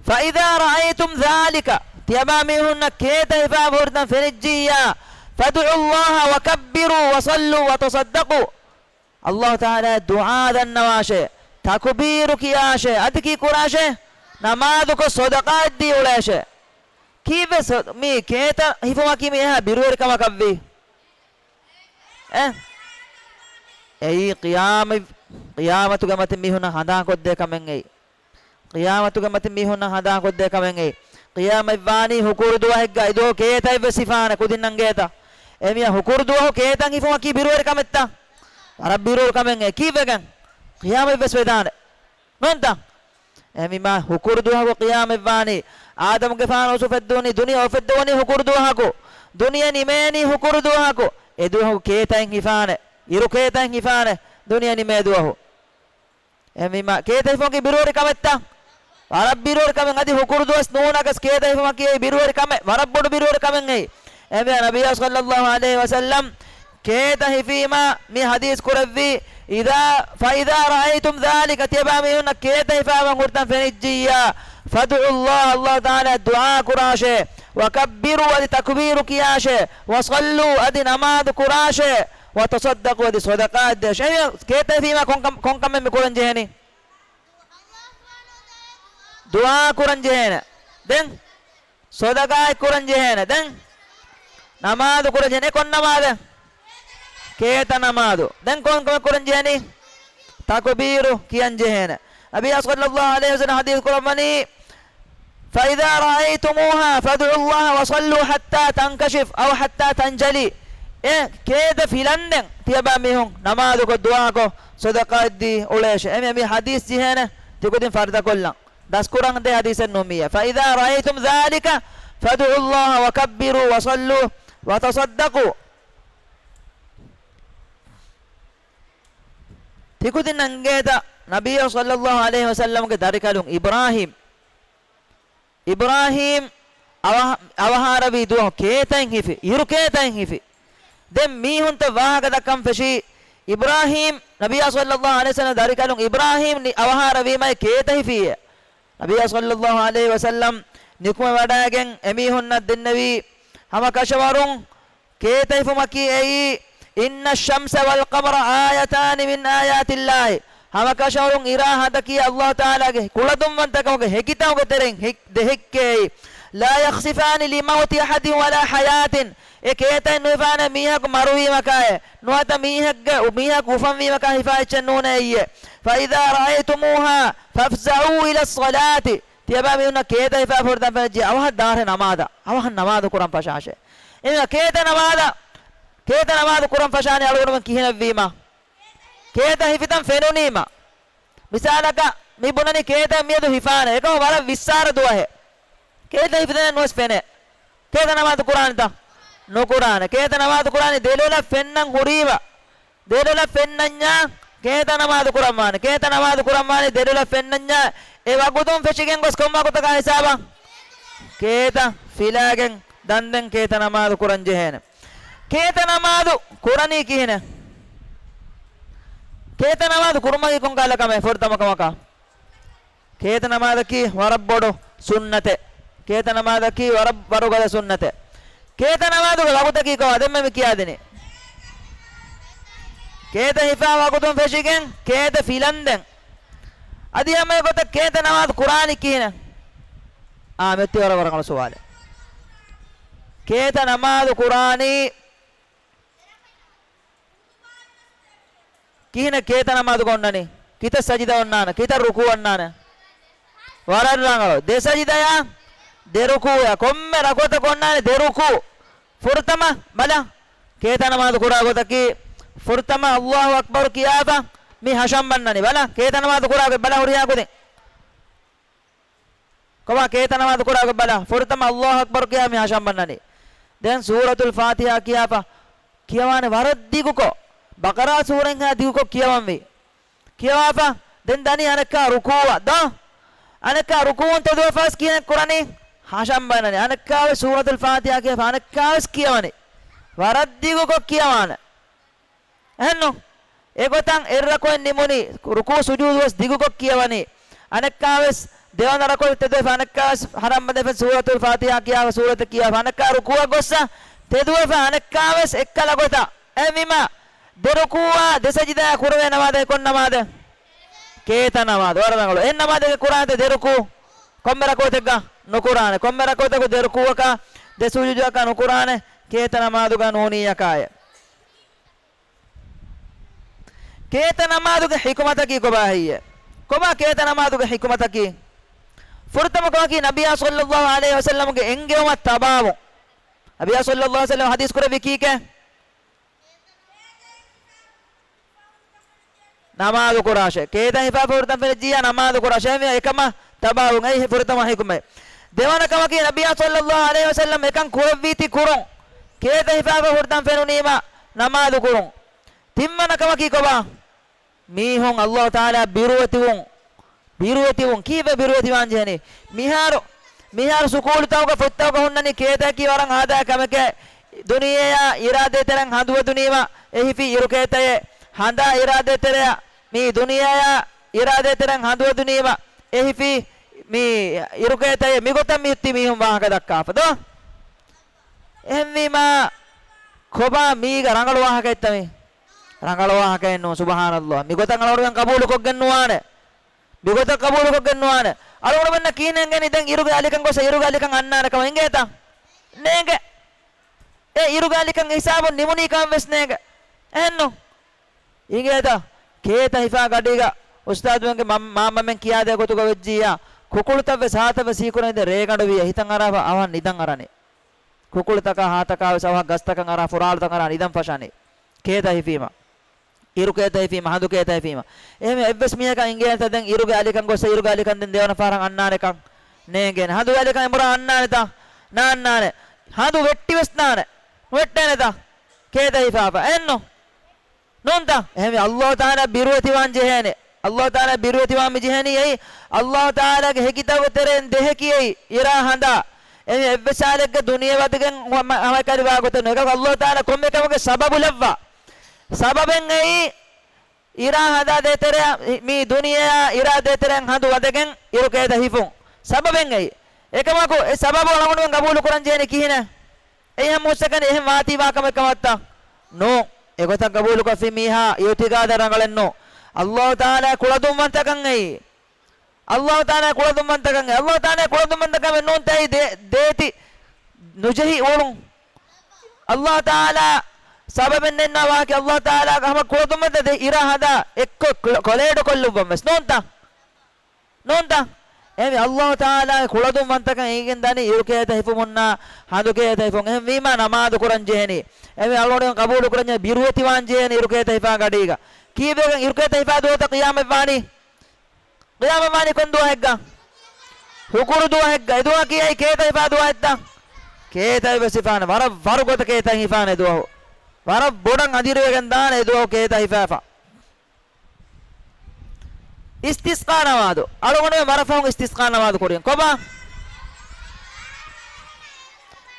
فإذا رأيتم ذلك، ތިޔަބާ މީހުންނަށް ކޭތަ ހިފާފަ ހުރިތަން ފެނިއްޖިއްޔާ، فادعوا الله وكبروا وصلوا وتصدقوا. ﷲ ތަޢާލާ ދުޢާ ދަންނަވާށޭ، ތަކުބީރު ކިޔާށޭ، އަދި ކީ ކުރާށޭ؟ ނަމާދުކޮށް ޞަދަޤާތްދީ އުޅޭށޭ. ކީއްވެސް މި ކޭތަ ހިފުމަކީ މި އެހާ ބިރުވެރިކަމަކަށްވީ؟ އެ؟ އެއީ ޤިޔާމަތް، ޤިޔާމަތުގެ މަތިން މީހުންނަށް ހަނދާންކޮށްދޭ ކަމެއް އެއީ. ޤިޔާމަތުގެ މަތިން މީހުންނަށް ހަނދާންކޮށްދޭ ކަމެއް އެއީ. ޤިޔާމަތްވާނީ ހުކުރު ދުވަހެއްގަ އެދުވަހު ކޭތައެއްވެސް ހިފާނެ ކުދިންނަށް އިނގޭތަ؟ އެމީހާ ހުކުރު ދުވަހު ކޭތައް ހިފުމަކީ ބިރުވެރި ކަމެއްތަ؟ ވަރަށް ބިރުވެރި ކަމެއް އެއީ. ކީއްވެގެން؟ ޤިޔާމަތްވެސް ވެދާނެ. ނޫންތަ؟ އެހެންވީމާ ހުކުރު ދުވަހަކު ޤިޔާމަތްވާނީ. އާދަމުގެފާނު އުފެއްދުނީ، ދުނިޔެ އުފެއްދެވުނީ ހުކުރު ދުވަހަކު. ދުނިޔެ ނިމޭނީ ހުކުރު ދުވަހަކު. އެދުވަހު ކޭތައެއް ހިފާނެ. އިރު ކޭތައެއް ހިފާނެ. ދުނިޔެ ނިމޭ ދުވަހު. އެހެންވީމާ ކޭތަ ހިފުމަކީ ބިރުވެރި ކަމެއްތަ؟ ވަރަށް ބިރުވެރި ކަމެއް. އަދި ހުކުރު ދުވަސް ނޫނަކަސް ކޭތަ ހިފުމަކީ އެއީ ބިރުވެރި ކަމެއް. ވަރަށް ބޮޑު ބިރުވެރި ކަމެއް އެއީ. އެހެންވީމާ ނަބިއްޔާ ޞައްލައްލާހު ޢަލައިހި ވަސައްލަމް ކޭތަ ހިފީމަ މި ޙަދީޘް ކުރެއްވީ، إذا، فإذا رأيتم ذلك، ތިޔަބާ މީހުންނަށް ކޭތަ ހިފާފަ ހުރިތަން ފެނިއްޖިއްޔާ، فادعوا الله، ﷲ ތަޢާލާ ދުޢާ ކުރާށޭ، وكبروا، އަދި ތަކުބީރު ކިޔާށޭ، وصلوا، އަދި ނަމާދު ކުރާށޭ، وتصدقوا، އަދި ޞަދަޤާތް ދޭށޭ. ކޭތަ ހިފީމަ ކޮން ކަމް-، ކޮން ކަމެއް މި ކުރަން ޖެހެނީ؟ ދުޢާ ކުރަން ޖެހޭނެ. ދެން ޞަދަޤާތް ކުރަން ޖެހޭނެ. ދެން ނަމާދު ކުރަން ޖެހޭނެ. ކޮން ނަމާދެއް؟ ކޭތަ ނަމާދު. ދެން ކޮން ކަމެއް ކުރަން ޖެހެނީ؟ ތަކުބީރު ކިޔަން ޖެހޭނެ. ނަބިއްޔާ ޞައްލައްލާހު ޢަލައިހި ވަސައްލަމަ ޙަދީޘް ކުރައްވަނީ، فإذا رأيتموها فادعوا الله وصلوا حتى تنكشف أو حتى تنجلي. އެ ކޭތަ ފިލަންދެން ތިޔަބާ މީހުން ނަމާދުކޮށް، ދުޢާކޮށް، ޞަދަޤާތްދީ އުޅޭށޭ. އެމީ، މި ޙަދީޘް ޖެހޭނެ ތިކުދިން ފަރިތަކޮށްލަން. ދަސްކުރަން ދޭ ޙަދީޘެއް ނޫން މިއީ. فإذا رأيتم ذلك فادعوا الله وكبروا وصلوا وتصدقوا. ތިކުދިންނަށް އިނގޭތަ ނަބިއްޔާ ޞައްލައްލާހު ޢަލައިހި ވަސައްލަމްގެ ދަރިކަލުން އިބްރާހީމް، އިބްރާހީމް އަވަހ-، އަވަހާރަވީ ދުވަހު ކޭތައެއް ހިފި، އިރު ކޭތައެއް ހިފި. ދެން މީހުންތައް ވާހަކަ ދައްކަން ފެށީ، އިބްރާހީމް، ނަބިއްޔާ ޞައްލައްލާހު ޢަލައިހި ވަސައްލަމް ދަރިކަލުން އިބްރާހީމް ނި-، އަވަހާރަވީމައި ކޭތައް ހިފީއޭ. ނަބިއްޔާ ޞައްލައްލާހު ޢަލައިހި ވަސައްލަމް ނިކުމެވަޑައިގެން އެމީހުންނަށް ދެންނެވީ ހަމަ ކަށަވަރުން ކޭތައް ހިފުމަކީ އެއީ، إن الشمس والقمر آيتان من آيات الله. ހަމަ ކަށަވަރުން އިރާ ހަނދަކީ ﷲ ތަޢާލާގެ ކުޅަދުންވަންތަކަމުގެ ހެކިތަކުގެ ތެރެއިން ހެ-، ދެ ހެއްކެއް. لا يخسفان لموت أحد ولا حياته. އެ ކޭތައް ނުހިފާނެ މީހަކު މަރުވީމަކާއެއް، ނުވަތަ މީހެއްގެ، މީހަކު އުފަންވީމަކާ ހިފާ އެއްޗެއް ނޫނޭ އެއްޔެ. فإذا رأيتموها فافزعوا إلى الصلاة. ތިޔަބާ މީހުންނަށް ކޭތައް ހިފާފަ ހުރިތަން ފެނިއްޖެ، އަވަހަށް ދާށޭ ނަމާދަށް، އަވަހަށް ނަމާދު ކުރަން ފަށާށޭ. އެހެންވީމަ ކޭތައް ނަމާދަށް، ކޭތައް ނަމާދު ކުރަން ފަށާނީ އަޅުގަނޑުމެން ކިހިނެއްވީމަ؟ ކޭތައް ހިފިތަން ފެނުނީމަ. މިސާލަކަށް، މި ބުނަނީ ކޭތަ މިއަދު ހިފާނެ. އެކަމަ ވަރަށް ވިއްސާރަ ދުވަހެއް. ކޭތަ ހިފިދެނެއް ނުވެސް ފެނޭ. ކޭތަ ނަމާދު ކުރާނެތަ؟ ނުކުރާނެ. ކޭތަ ނަމާދު ކުރާނީ ދެލޮލަށް ފެންނަން ހުރީމަ. ދެލޮލަށް ފެންނަންޏާ ކޭތަ ނަމާދު ކުރަންވާނެ. ކޭތަ ނަމާދު ކުރަންވާނީ ދެލޮލަށް ފެންނަންޏާ އެ ވަގުތުން ފެށިގެން ގޮސް ކޮން ވަގުތަކާ ހިސާބަށް؟ ކޭތަ ފިލާގެން ދަންދެން ކޭތަ ނަމާދު ކުރަން ޖެހޭނެ. ކޭތަ ނަމާދު ކުރަނީ ކިހިނެއް؟ ކޭތަ ނަމާދު ކުރުމަކީ ކޮންކަހަލަ ކަމެއް؟ ފުރަތަމަ ކަމަކަށް ކޭތަ ނަމާދަކީ ވަރަށް ބޮޑު ސުންނަތެއް. ކޭތަ ނަމާދަކީ ވަރަށް ވަރުގަދަ ސުންނަތެއް. ކޭތަ ނަމާދުގެ ވަގުތަކީ ކޮބާ؟ ދެންމެ މި ކިޔާދިނީ. ކޭތަ ހިފާ ވަގުތުން ފެށިގެން ކޭތަ ފިލަންދެން. އަދި ހަމަ އެގޮތަށް ކޭތަ ނަމާދު ކުރާނީ ކިހިނެއް؟ އާ، މިއޮތީ ވަރަށް ވަރަށް ރަނގަޅު ސުވާލެއް. ކޭތަ ނަމާދު ކުރާނީ ކިހިނެއް ކޭތަ ނަމާދުގަ އޮންނަނީ؟ ކިތައް ސަޖިދަ އޮންނާނެ؟ ކިތައް ރުކޫ އޮންނާނެ؟ ވަރަށް ރަނގަޅު. ދެ ސަޖިދަޔާ، ދެ ރުކޫއާ. ކޮންމެ ރަކުޢަތަކު އޮންނާނެ ދެ ރުކޫ. ފުރަތަމަ ބަލަ. ކޭތަ ނަމާދު ކުރާ ގޮތަކީ، ފުރަތަމަ އައްލާހު އަކްބަރު ކިޔާފަ މި ހަށަން ބަންނަނީ. ބަލަ، ކޭތަ ނަމާދު ކުރާ ގޮތް ބަލަ ހުރިހާ ކުދިން. ކޮބާ ކޭތަ ނަމާދު ކުރާ ގޮތް ބަލަ. ފުރަތަމަ އައްލާހު އަކްބަރު ކިޔާ މި ހަށަން ބަންނަނީ. ދެން ސޫރަތުލް ފާތިހާ ކިޔާފަ ކިޔަވާނެ ވަރަށް ދިގުކޮށް. ބަޤަރާ ސޫރައިންހާ ދިގުކޮށް ކިޔަވަންވީ. ކިޔަވާފަ ދެން ދަނީ އަނެއްކާ ރުކޫއަށް ދޯ؟ އަނެއްކާ ރުކޫއުން ތެދުވެފަސް ކިހިނެއް ކުރަނީ؟ ހަށަން ބަންނަނީ. އަނެއްކާވެސް ސޫރަތުލް ފާތިހާ ކިޔާފަ އަނެއްކާވެސް ކިޔަވަނީ. ވަރަށް ދިގުކޮށް ކިޔަވާނެ. އެހެންނު؟ އެގޮތަށް އެއްރަކުޢަތް ނިމުނީ، ރުކޫ ސުޖޫދުވެސް ދިގުކޮށް ކިޔަވަނީ. އަނެއްކާވެސް ދެވަނަ ރަކުޢަތް ތެދުވެފަ އަނެއްކާވެސް ހަށަން ބަންދެފަ ސޫރަތުލް ފާތިހާ ކިޔާފަ ސޫރަތެއް ކިޔާފަ އަނެއްކާ ރުކޫއަށް ގޮއްސަ ތެދުވެފަ އަނެއްކާވެސް އެއްކަލަ ގޮތަށް. އެހެންވީމާ، ދެ ރުކޫއާ ދެ ސަޖިދަޔާ ކުރެވޭ ނަމާދަކީ ކޮން ނަމާދެއް؟ ކޭތަ ނަމާދު. ވަރަށް ރަނގަޅު. އެއް ނަމާދެއްގަ ކުރާނެތަ ދެ ރުކޫ؟ ކޮންމެ ރަކުޢަތެއްގަ؟ ނުކުރާނެ. ކޮންމެ ރަކުޢަތަކު ދެ ރުކޫއަކާ ދެ ސުޖޫދަކާ ނުކުރާނެ. ކޭތަ ނަމާދުގަ ނޫނިއްޔަކާއެއް. ކޭތަ ނަމާދުގެ ޙިކުމަތަކީ ކޮބާ ހެއްޔޭ؟ ކޮބާ ކޭތަ ނަމާދުގެ ޙިކުމަތަކީ؟ ފުރަތަމަ ކަމަކީ ނަބިއްޔާ ޞައްލައްލާހު ޢަލައިހި ވަސައްލަމްގެ އެންގެވުމަށް ތަބާވުން. ނަބިއްޔާ ޞައްލައްލާހު ޢަލައިހި ވަސައްލަމް ޙަދީޘް ކުރެއްވީ ކީކޭ؟ ނަމާދު ކުރާށޭ. ކޭތަ ހިފާފަ ފުރަތަމަ ފެނިއްޖިއްޔާ ނަމާދު ކުރާށޭ. އެކަމަށް ތަބާވުން. އެއީ ފުރަތަމަ ޙިކުމަތް. ދެވަނަ ކަމަކީ ނަބިއްޔާ ޞައްލައްލާހު ޢަލައިހި ވަސައްލަމް އެކަން ކުރެއްވީތީ ކުރުން. ކޭތަ ހިފާފަ ފުރަތަމަ ފެނުނީމަ ނަމާދު ކުރުން. ތިންވަނަ ކަމަކީ ކޮބާ؟ މީހުން އައްލާހު ތަޢާލާ ބިރުވެތިވުން. ބިރުވެތިވުން. ކީއްވެ ބިރުވެތިވާން ޖެހެނީ؟ މިހާރު، މިހާރު ސުކޫލުތަކުގަ ފޮތްތަކުގަ ހުންނަނީ ކޭތައަކީ ވަރަށް އާދައި ކަމެކޭ. ދުނިޔެއާ އިރާދައިތެރެން ހަނދުވަދުނީމަ އެ ހިފި އިރުކޭތައޭ. ހަނދާ އިރާދައިތެރެއަށް، މި ދުނިޔެއާ އިރާދައިތެރެން ހަނދުވަދުނީމަ އެ ހިފި މި އިރުކޭތައޭ. މިގޮތަށް މި ތި މީހުން ވާހަކަ ދައްކާފަ ދޯ؟ އެހެންވީމާ، ކޮބާ މީގަ ރަނގަޅު ވާހަކައެއްތަ މީ؟ ރަނގަޅު ވާހަކައެއް ނޫން، ސުބްޙާނައްލާހް. މިގޮތަށް އަޅުގަނޑުމެން ޤަބޫލުކޮށްގެން ނުވާނެ. މިގޮތަށް ޤަބޫލުކޮށްގެން ނުވާނެ. އަޅުގަނޑުމެންނަށް ކިހިނެއް އެނގޭނީ؟ ދެން އިރުގެ އަލިކަން ގޮސް އިރުގެ އަލިކަން އަންނާނެ ކަމަށް އެނގޭތަ؟ ނޭނގެ. އެ އިރުގެ އަލިކަން ހިސާބުން ނިމުނީ ކަމެއް ވެސް ނޭނގެ. އެހެންނު؟ އިނގޭތަ؟ ކޭތަ ހިފާ ގަޑީގަ އުސްތާޛުމެންގެ މަ-، މާމަމެން ކިޔާދޭ ގޮތުގަ ވެއްޖިއްޔާ، ކުކުޅުތައް ވެސް ހާތައް ވެސް ހީކުރަން އިނދެ ރޭގަނޑު ވިއްޔަ ހިތަށް އަރާފަ އަވަހަށް ނިދަން އަރަނީ. ކުކުޅުތަކާ ހާތަކާ ވެސް އަވަހަށް ގަސްތަކަށް އަރާ ފުރާޅުތައް އަރާ ނިދަން ފަށާނީ. ކޭތަ ހިފީމަ. އިރު ކޭތަ ހިފީމަ، ހަނދު ކޭތަ ހިފީމަ. އެހެންވެ އެއްވެސް މީހަކަށް އިނގޭނެތަ ދެން އިރުގެ އަލިކަން ގޮއްސަ އިރުގެ އަލިކަން ދެން ދެވަނަ ފަހަރަށް އަންނާނެކަން؟ ނޭނގޭނެ. ހަނދުގެ އަލިކަން އެނބުރާ އަންނާނެތަ؟ ނާންނާނެ. ހަނދު ވެއްޓި ވެސް ނާނެ. ނުވެއްޓޭނެތަ؟ ކޭތަ ހިފާފަ. އެއްނު. ނޫންތަ؟ އެހެންވެ، އައްލާހު ތަޢާލާ ބިރުވެތިވާން ޖެހޭނެ. އައްލާހު ތަޢާލާ ބިރުވެތިވާން މި ޖެހެނީ އެއީ، އައްލާހު ތަޢާލާގެ ހެކިތަކުގެ ތެރެއިން ދެހެކި އެއީ، އިރާ ހަނދާ. އެހެންވެ، އެއްވެސް ހާލެއްގަ ދުނިޔެ ވަދެގެން ހަމަ-، ހަމައެކަނި ވާ ގޮތެއް ނޫން. އެކަމަކު އައްލާހު ތަޢާލާ ކޮންމެ ކަމެއްގެ ސަބަބު ލައްވާ. ސަބަބެއް އެއީ، އިރާ ހަނދާ ދޭތެރެއަށް، މި ދުނިޔެއާ އިރާ ދޭތެރެއަށް ހަނދު ވަދެގެން އިރު ކޭތަ ހިފުން. ސަބަބެއް އެއީ. އެކަމަކު އެ ސަބަބު އަޅުގަނޑުމެން ގަބޫލު ކުރަން ޖެހެނީ ކިހިނެއް؟ އެހެން މޫސަކަނި އެހެން ވާތީ ވާ ކަމެއް ކަމަށްތަ؟ ނޫން. އެގޮތަށް ގަބޫލުކޮށްފި މީހާ އިއުތިޤާދަށް ރަނގަޅެއް ނޫން. އައްލާހު ތަޢާލާ ކުޅަދުންވަންތަކަން އެއީ. އައްލާހު ތަޢާލާ ކުޅަދުންވަންތަކަން އެއީ. އައްލާހު ތަޢާލާ ކުޅަދުންވަންތަކަމެއް ނޫންތަ އެއީ ދޭ-، ދޭތި ނުޖެހި އުޅުން. އައްލާހު ތަޢާލާ ސަބަބެއް ނެތްނަ ވާހަކަ އައްލާހު ތަޢާލާގެ ހަމަ ކުޅަދުންވަންތަ ދޭ އިރާ ހަނދާ އެއްކޮށް ކޮ-، ކޮލޭޑު ކޮށްލުއްވަން ވެސް. ނޫންތަ؟ ނޫންތަ؟ އެހެންވެ، އައްލާހު ތަޢާލާގެ ކުޅަދުންވަންތަކަން އެނގިގެން ދަނީ އިރުކޭތަ ހިފުމުންނާ ހަނދުކޭތަ ހިފުން. އެހެންވީމާ ނަމާދު ކުރަން ޖެހެނީ. އެހެންވެ، އަޅުގަނޑު ޤަބޫލު ކުރަން ޖެހޭ ބިރުވެތިވާން ޖެހޭނީ އިރުކޭތަ ހިފާ ގަޑީގަ. ކީއްވެގެން އިރުކޭތަ ހިފާ ދުވަހު ޤިޔާމަތް ވާނީ؟ ޤިޔާމަތް ވާނީ ކޮން ދުވަހެއްގަ؟ ހުކުރު ދުވަހެއްގަ. އެ ދުވަހަކީ އެއީ ކޭތައް ހިފާ ދުވަހެއްތަ؟ ކޭތައް ވެސް ހިފާނެ. ވަރަށް ވަރުގޮތަށް ކޭތައް ހިފާނެ އެ ދުވަހު. ވަރަށް ބޮޑަށް އަނދިރިވެގެން ދާނެ އެ ދުވަހު ކޭތައް ހިފާފަ. އިސްތިސްޤާ ނަމާދު. އަޅުގަނޑުމެން ވަރަށް ފަހުން އިސްތިސްޤާ ނަމާދު ކުރިން. ކޮބާ؟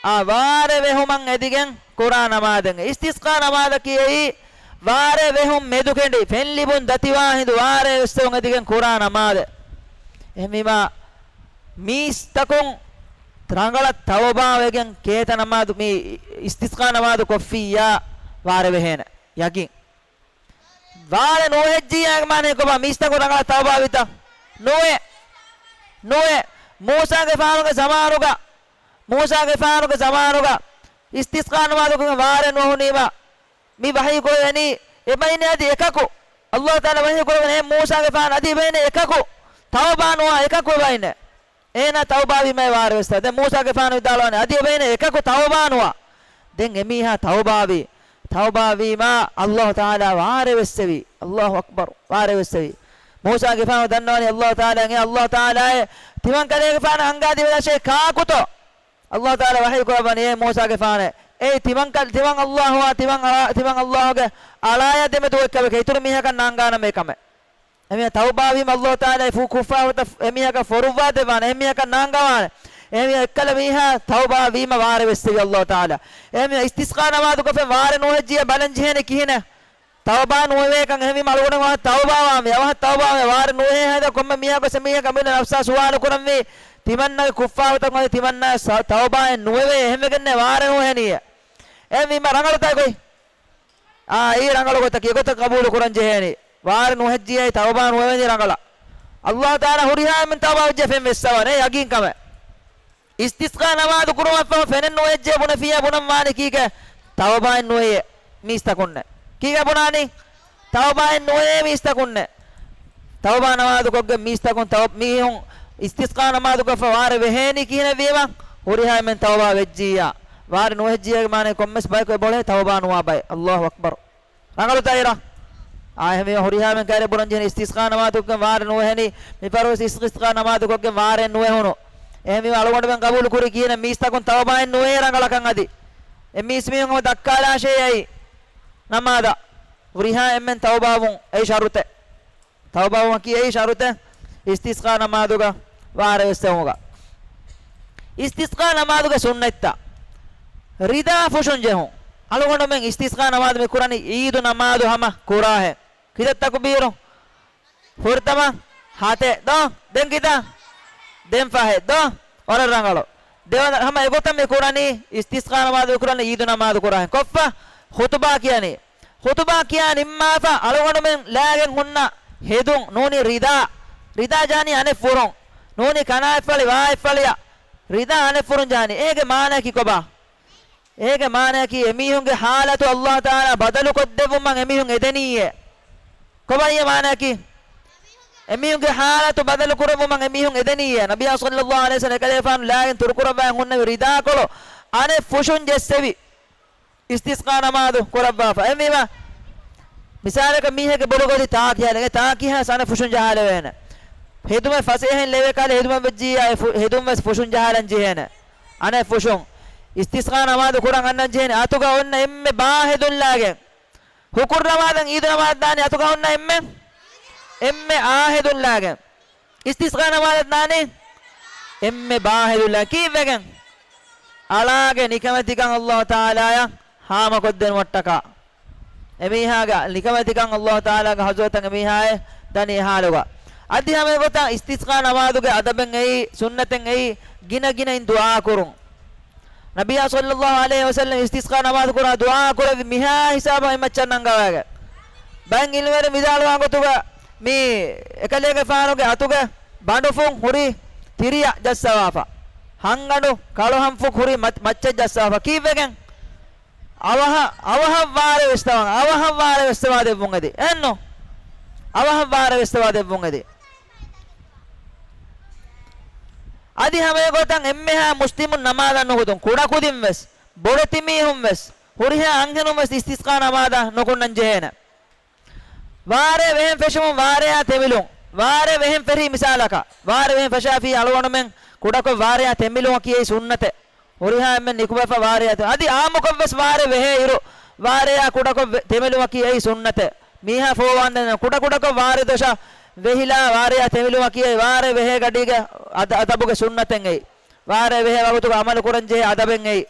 އާ، ވާރޭ ވެހުމަށް އެދިގެން ކުރާ ނަމާދެއް. އިސްތިސްޤާ ނަމާދަކީ އެއީ ވާރޭ ވެހުން މެދުކެނޑި، ފެން ލިބުން ދަތިވާ ހިނދު ވާރޭ ވެސް ވެހުން އެދިގެން ކުރާ ނަމާދެއް. އެހެންވީމާ، މީސްތަކުން ރަނގަޅަށް ތައުބާވެގެން ކޭތައް ނަމާދު، މި އިސްތިސްޤާ ނަމާދު ކޮށްފިއްޔާ ވާރޭ ވެހޭނެ. ޔަގީން. ވާރޭ ނުވެހެއްޖިއްޔާ މާނަ ކޮބާ؟ މީސްތަކުން ރަނގަޅަށް ތައުބާވިތަ؟ ނުވޭ. ނުވޭ. މޫސާގެފާނުގެ ޒަމާނުގަ، މޫސާގެފާނުގެ ޒަމާނުގަ އިސްތިސްޤާ ނަމާދު ކުރިން ވާރޭ ނުވެހުނީމާ، މި ވަޙީ ކުރެވެނީ އެބައިން އަދި އެކަކު. ﷲ ތަޢާލާ ވަޙީ ކުރެވެނީ އޭ މޫސާގެފާނު އަދި އެބައިން އެކަކު ތައުބާ ނުވާ އެކަކު އެބައިން. އޭނާ ތައުބާވީމަ ވާރޭ ވެސް. ދެން މޫސާގެފާނު ވިދާޅުވަނީ އަދި އެބައިން އެކަކު ތައުބާ ނުވާ. ދެން އެމީހާ ތައުބާވީ. ތައުބާވީމާ، ﷲ ތަޢާލާ ވާރޭ ވެއްސެވީ. ﷲ އަކްބަރު. ވާރޭ ވެއްސެވީ. މޫސާގެފާނު ދަންނަވަނީ ﷲ ތަޢާލާ، އޭ ﷲ ތަޢާލާއޭ، ތިމަން ކަލޭގެފާނަށް އަންގާދީވެލާށޭ ކާކުތޯ؟ ﷲ ތަޢާލާ ވަޙީ ކުރައްވަނީ، އޭ މޫސާގެފާނޭ، އޭ ތިމަން ކަ-، ތިމަން ﷲ އާ، ތިމަން އަޅާ-، ތިމަން ﷲ ގެ އަޅާޔާ ދެމެދު އޮތްކަމެކޭ، އިތުރު މީހަކަށް ނާންގާނަމޭ ކަމެއް. އެމީހާ ތައުބާވީމަ ﷲ ތަޢާލާ އެ ފޫ ކުށްފާހުތައް އެމީހަކަށް ފޮރުއްވާ ދެއްވާނެ، އެމީހަކަށް ނާންގަވާނެ. އެމީހާ އެއްކަލަ މީހާ ތައުބާވީމަ ވާރޭ ވެއްސެވި ﷲ ތަޢާލާ. އެމީހާ އިސްތިސްޤާ ނަމާދު ކޮށްފަ ވާރޭ ނުވެހެއްޖިއްޔާ ބަލަން ޖެހޭނެ ކިހިނެއް؟ ތައުބާ ނުވެވޭކަން. އެހެންވީމަ އަޅުގަނޑު ވާހަ ތައުބާވާމި، އަވަހަށް ތައުބާވާމި، ވާރޭ ނުވެހޭ ހަދަ ކޮންމެ މީހަކު އެ މީހަކަށް މިއުޅެނީ ނަފްސާ ސުވާލު ކުރަންވީ، ތިމަންނަގެ ކުށްފާހުތައް އޮތް ތިމަންނާ ސަ-، ތައުބާއެއް ނުވެވޭ، އެހެންވެގެންނޭ ވާރޭ ނުވެހެނީއޭ. އެހެންވީމަ ރަނގަޅުތާ ގޮތް. އާ، އެއީ ރަނގަޅު ގޮތަކީ، އެގޮތަށް ޤަބޫލު ކުރަން ޖެހޭނީ. ވާރޭ ނުވެހެއްޖިއްޔާ ތައުބާ ނުވެވެނީ ރަނގަޅަށް. ﷲ ތަޢާލާ ހުރިހާ އެންމެން ތައުބާ ވެއްޖެ ފެން ވެއްސަވާނެ، ޔަގީން ކަމެއް. އިސްތިސްޤާ ނަމާދު ކުރުމަށްފަހު ފެނެއް ނުވެއްޖެ ބުނެފިއްޔާ ބުނަން ވާނީ ކީކޭ؟ ތައުބާއެއް ނުވެޔޭ މީސްތަކުންނެއް. ކީކޭ ބުނާނީ؟ ތައުބާއެއް ނުވެޔޭ މީސްތަކުންނެއް. ތައުބާ ނަމާދު ކޮށްގެން މީސްތަކުން ތައު-، މީހުން އިސްތިސްޤާ ނަމާދު ކޮށްފަ ވާރޭ ވެހޭނީ ކިހިނެއް ވީމަ؟ ހުރިހާ އެންމެން ތައުބާ ވެއްޖިއްޔާ. ވާރޭ ނުވެއްޖިއްޔާގެ މާނައީ ކޮންމެސް ބަޔަކު އެބައުޅޭ ތައުބާ ނުވާ ބައެއް. ﷲ އަކްބަރު. ރަނގަޅުތާ އިރާ؟ އާ، އެހެންވީމަ ހުރިހާ އެންމެން ކައިރި ބުނަން ޖެހެނީ އިސްތިސްޤާ ނަމާދު ކޮށްގެން ވާރޭ ނުވެހެނީ، މިފަހަރުވެސް އިސްތިސްޤާ ނަމާދު ކޮށްގެން ވާރޭ ނުވެހުނު. އެހެންވީމަ އަޅުގަނޑުމެން ޤަބޫލު ކުރީ ކިހިނެއް؟ މީސްތަކުން ތައުބާއެއް ނުވެޔޭ ރަނގަޅަކަށް އަދި. އެ މީސްމީހުން ހަމަ ދައްކާލާށޭ އައި ނަމާދަށް. ހުރިހާ އެންމެން ތައުބާވުން އެއީ ޝަރުޠެއް. ތައުބާވުމަކީ އެއީ ޝަރުޠެއް އިސްތިސްޤާ ނަމާދުގަ ވާރޭ ވެއްސެވުމުގަ. އިސްތިސްޤާ ނަމާދުގެ ސުންނަތްތައް. ރިދާ ފުށުން ޖެހުން. އަޅުގަނޑުމެން އިސްތިސްޤާ ނަމާދު މި ކުރަނީ އީދު ނަމާދު ހަމަ ކުރާހެން. ކިތައް ތަކުބީރު؟ ފުރަތަމަ ހަތެއް ދޯ؟ ދެން ކިތައް؟ ދެން ފަހެއް ދޯ؟ ވަރަށް ރަނގަޅު. ދެވަނަ ހަމަ އެގޮތަށް މި ކުރަނީ އިސްތިސްޤާ ނަމާދު މި ކުރަނީ އީދު ނަމާދު ކުރާހެން. ކޮށްފަ ޚުޠުބާ ކިޔަނީ. ޚުޠުބާ ކިޔާ ނިންމާފަ އަޅުގަނޑުމެން ލާގެން ހުންނަ ހެދުން ނޫނީ ރިދާ. ރިދާ ޖާނީ އަނެއް ފުރުން. ނޫނީ ކަނާތްފަޅި ވާތްފަޅިއަށް ރިދާ އަނެއް ފުރުން ޖާނީ. އޭގެ މާނައަކީ ކޮބާ؟ އޭގެ މާނައަކީ އެމީހުންގެ ޙާލަތު ﷲ ތަޢާލާ ބަދަލުކޮށްދެއްވުމަށް އެމީހުން އެދެނީއޭ. ކޮބާ އޭގެ މާނައަކީ؟ އެމީހުންގެ ޙާލަތު ބަދަލު ކުރެއްވުމަށް އެމީހުން އެދެނީއޭ. ނަބިއްޔާ ޞައްލައްލާހު ޢަލައިހި ވަސައްލަމް އެކަލޭގެފާނު ލާގެން ތުރުކުރައްވާ ހުންނެވި ރިދާކޮޅު އަނެއް ފުށުން ޖެއްސެވި. އިސްތިސްޤާ ނަމާދު ކުރައްވާފަ. އެހެންވީމަ، މިސާލަކަށް މީހެއްގެ ބޮޑު ގޮތި ތާކިހާލެއް، އެ ތާކިހާ އަނެއް ފުށުން ޖަހާލެވޭނެ. ހެދުމެއް ފަސޭހައިން ލެވޭ ކަހަލަ ހެދުމެއް ވެއްޖިއްޔާ، އެ ފު-، ހެދުން ވެސް ފުށުން ޖަހާލަން ޖެހޭނެ. އަނެއް ފުށުން. އިސްތިސްޤާ ނަމާދު ކުރަން އަންނަން ޖެހޭނެ. އަތުގަ އޮންނަ އެންމެ ބާ ހެދުން ލާގެން. ހުކުރު ނަމާދަށް އީދު ނަމާދަށް ދާނީ އަތުގަ ހުންނަ އެންމެ، އެންމެ އާ ހެދުން ލާގެން. އިސްތިސްޤާ ނަމާދަށް ދާނީ އެންމެ ބާ ހެދުން ލާގެން. ކީއްވެގެން؟ އަޅާގެ ނިކަމެތިކަން ﷲ ތަޢާލާއަށް ހާމަކޮށްދޭން ވައްޓަކާ. އެމީހާގެ ނިކަމެތިކަން ﷲ ތަޢާލާގެ ޙަޟްރަތަށް އެމީހާއެއް ދަނީ އެ ޙާލުގަ. އަދި ހަމަ އެގޮތަށް އިސްތިސްޤާ ނަމާދުގެ އަދަބެއް އެއީ، ސުންނަތެއް އެއީ، ގިނަ ގިނައިން ދުޢާ ކުރުން. ނަބިއްޔާ ޞައްލައްލާހު ޢަލައިހި ވަސައްލަމް އިސްތިސްޤާ ނަމާދު ކުރާ ދުޢާ ކުރެއްވި މިހާ ހިސާބަށް އެއްމައްޗަށް ނަންގަވައިގެން. ބައެއް ޢިލްމުވެރިން ވިދާޅުވާ ގޮތުގަ މި އެކަލޭގެފާނުގެ އަތުގެ ބަނޑުފުށް ހުރި ތިރިއަށް ޖައްސަވާފަ. ހަންގަނޑު ކަޅު ހަންފުށް ހުރި މަ-، މައްޗަށް ޖައްސަވާފަ. ކީއްވެގެން؟ އަވަހަށް، އަވަހަށް ވާރޭ ވެއްސަވާ، އަވަހަށް ވާރޭ ވެއްސަވާ ދެއްވުން އެދި. އެއްނު؟ އަވަހަށް ވާރޭ ވެއްސަވާ ދެއްވުން އެދި. އަދި ހަމަ އެގޮތަށް އެންމެހާ މުސްލިމުން ނަމާދަށް ނުހުދުން، ކުޑަކުދިން ވެސް، ބޮޑެތި މީހުން ވެސް، ހުރިހާ އަންހެނުން ވެސް އިސްތިސްޤާ ނަމާދަށް ނުކުންނަން ޖެހޭނެ. ވާރޭ ވެހެން ފެށުމުން ވާރޭއާ ތެމިލުން. ވާރޭ ވެހެން ފެށި މިސާލަކަށް، ވާރޭ ވެހެން ފަށާފިއްޔާ އަޅުގަނޑުމެން ކުޑަކޮށް ވާރެޔާ ތެމިލުމަކީ އެއީ ސުންނަތެއް. ހުރިހާ އެންމެން ނިކުމެފަ ވާރެޔާ ތެ-، އަދި އާއްމުކޮށްވެސް ވާރޭ ވެހޭ އިރު، ވާރެޔާ ކުޑަކޮށް ވެ-، ތެމިލުމަކީ އެއީ ސުންނަތެއް. މީހާ ފޯވާންދެން ކުޑަކުޑަކޮށް ވާރޭ ދޮށަށް ވެހިލާ ވާރެޔާ ތެމިލުމަކީ އެއީ ވާރޭ ވެހޭ ގަޑީގެ އަދ-، އަދަބުގެ ސުންނަތެއް އެއީ. ވާރޭ ވެހޭ ވަގުތުގަ އަމަލު ކުރަން ޖެހޭ އަދަބެއް އެއީ.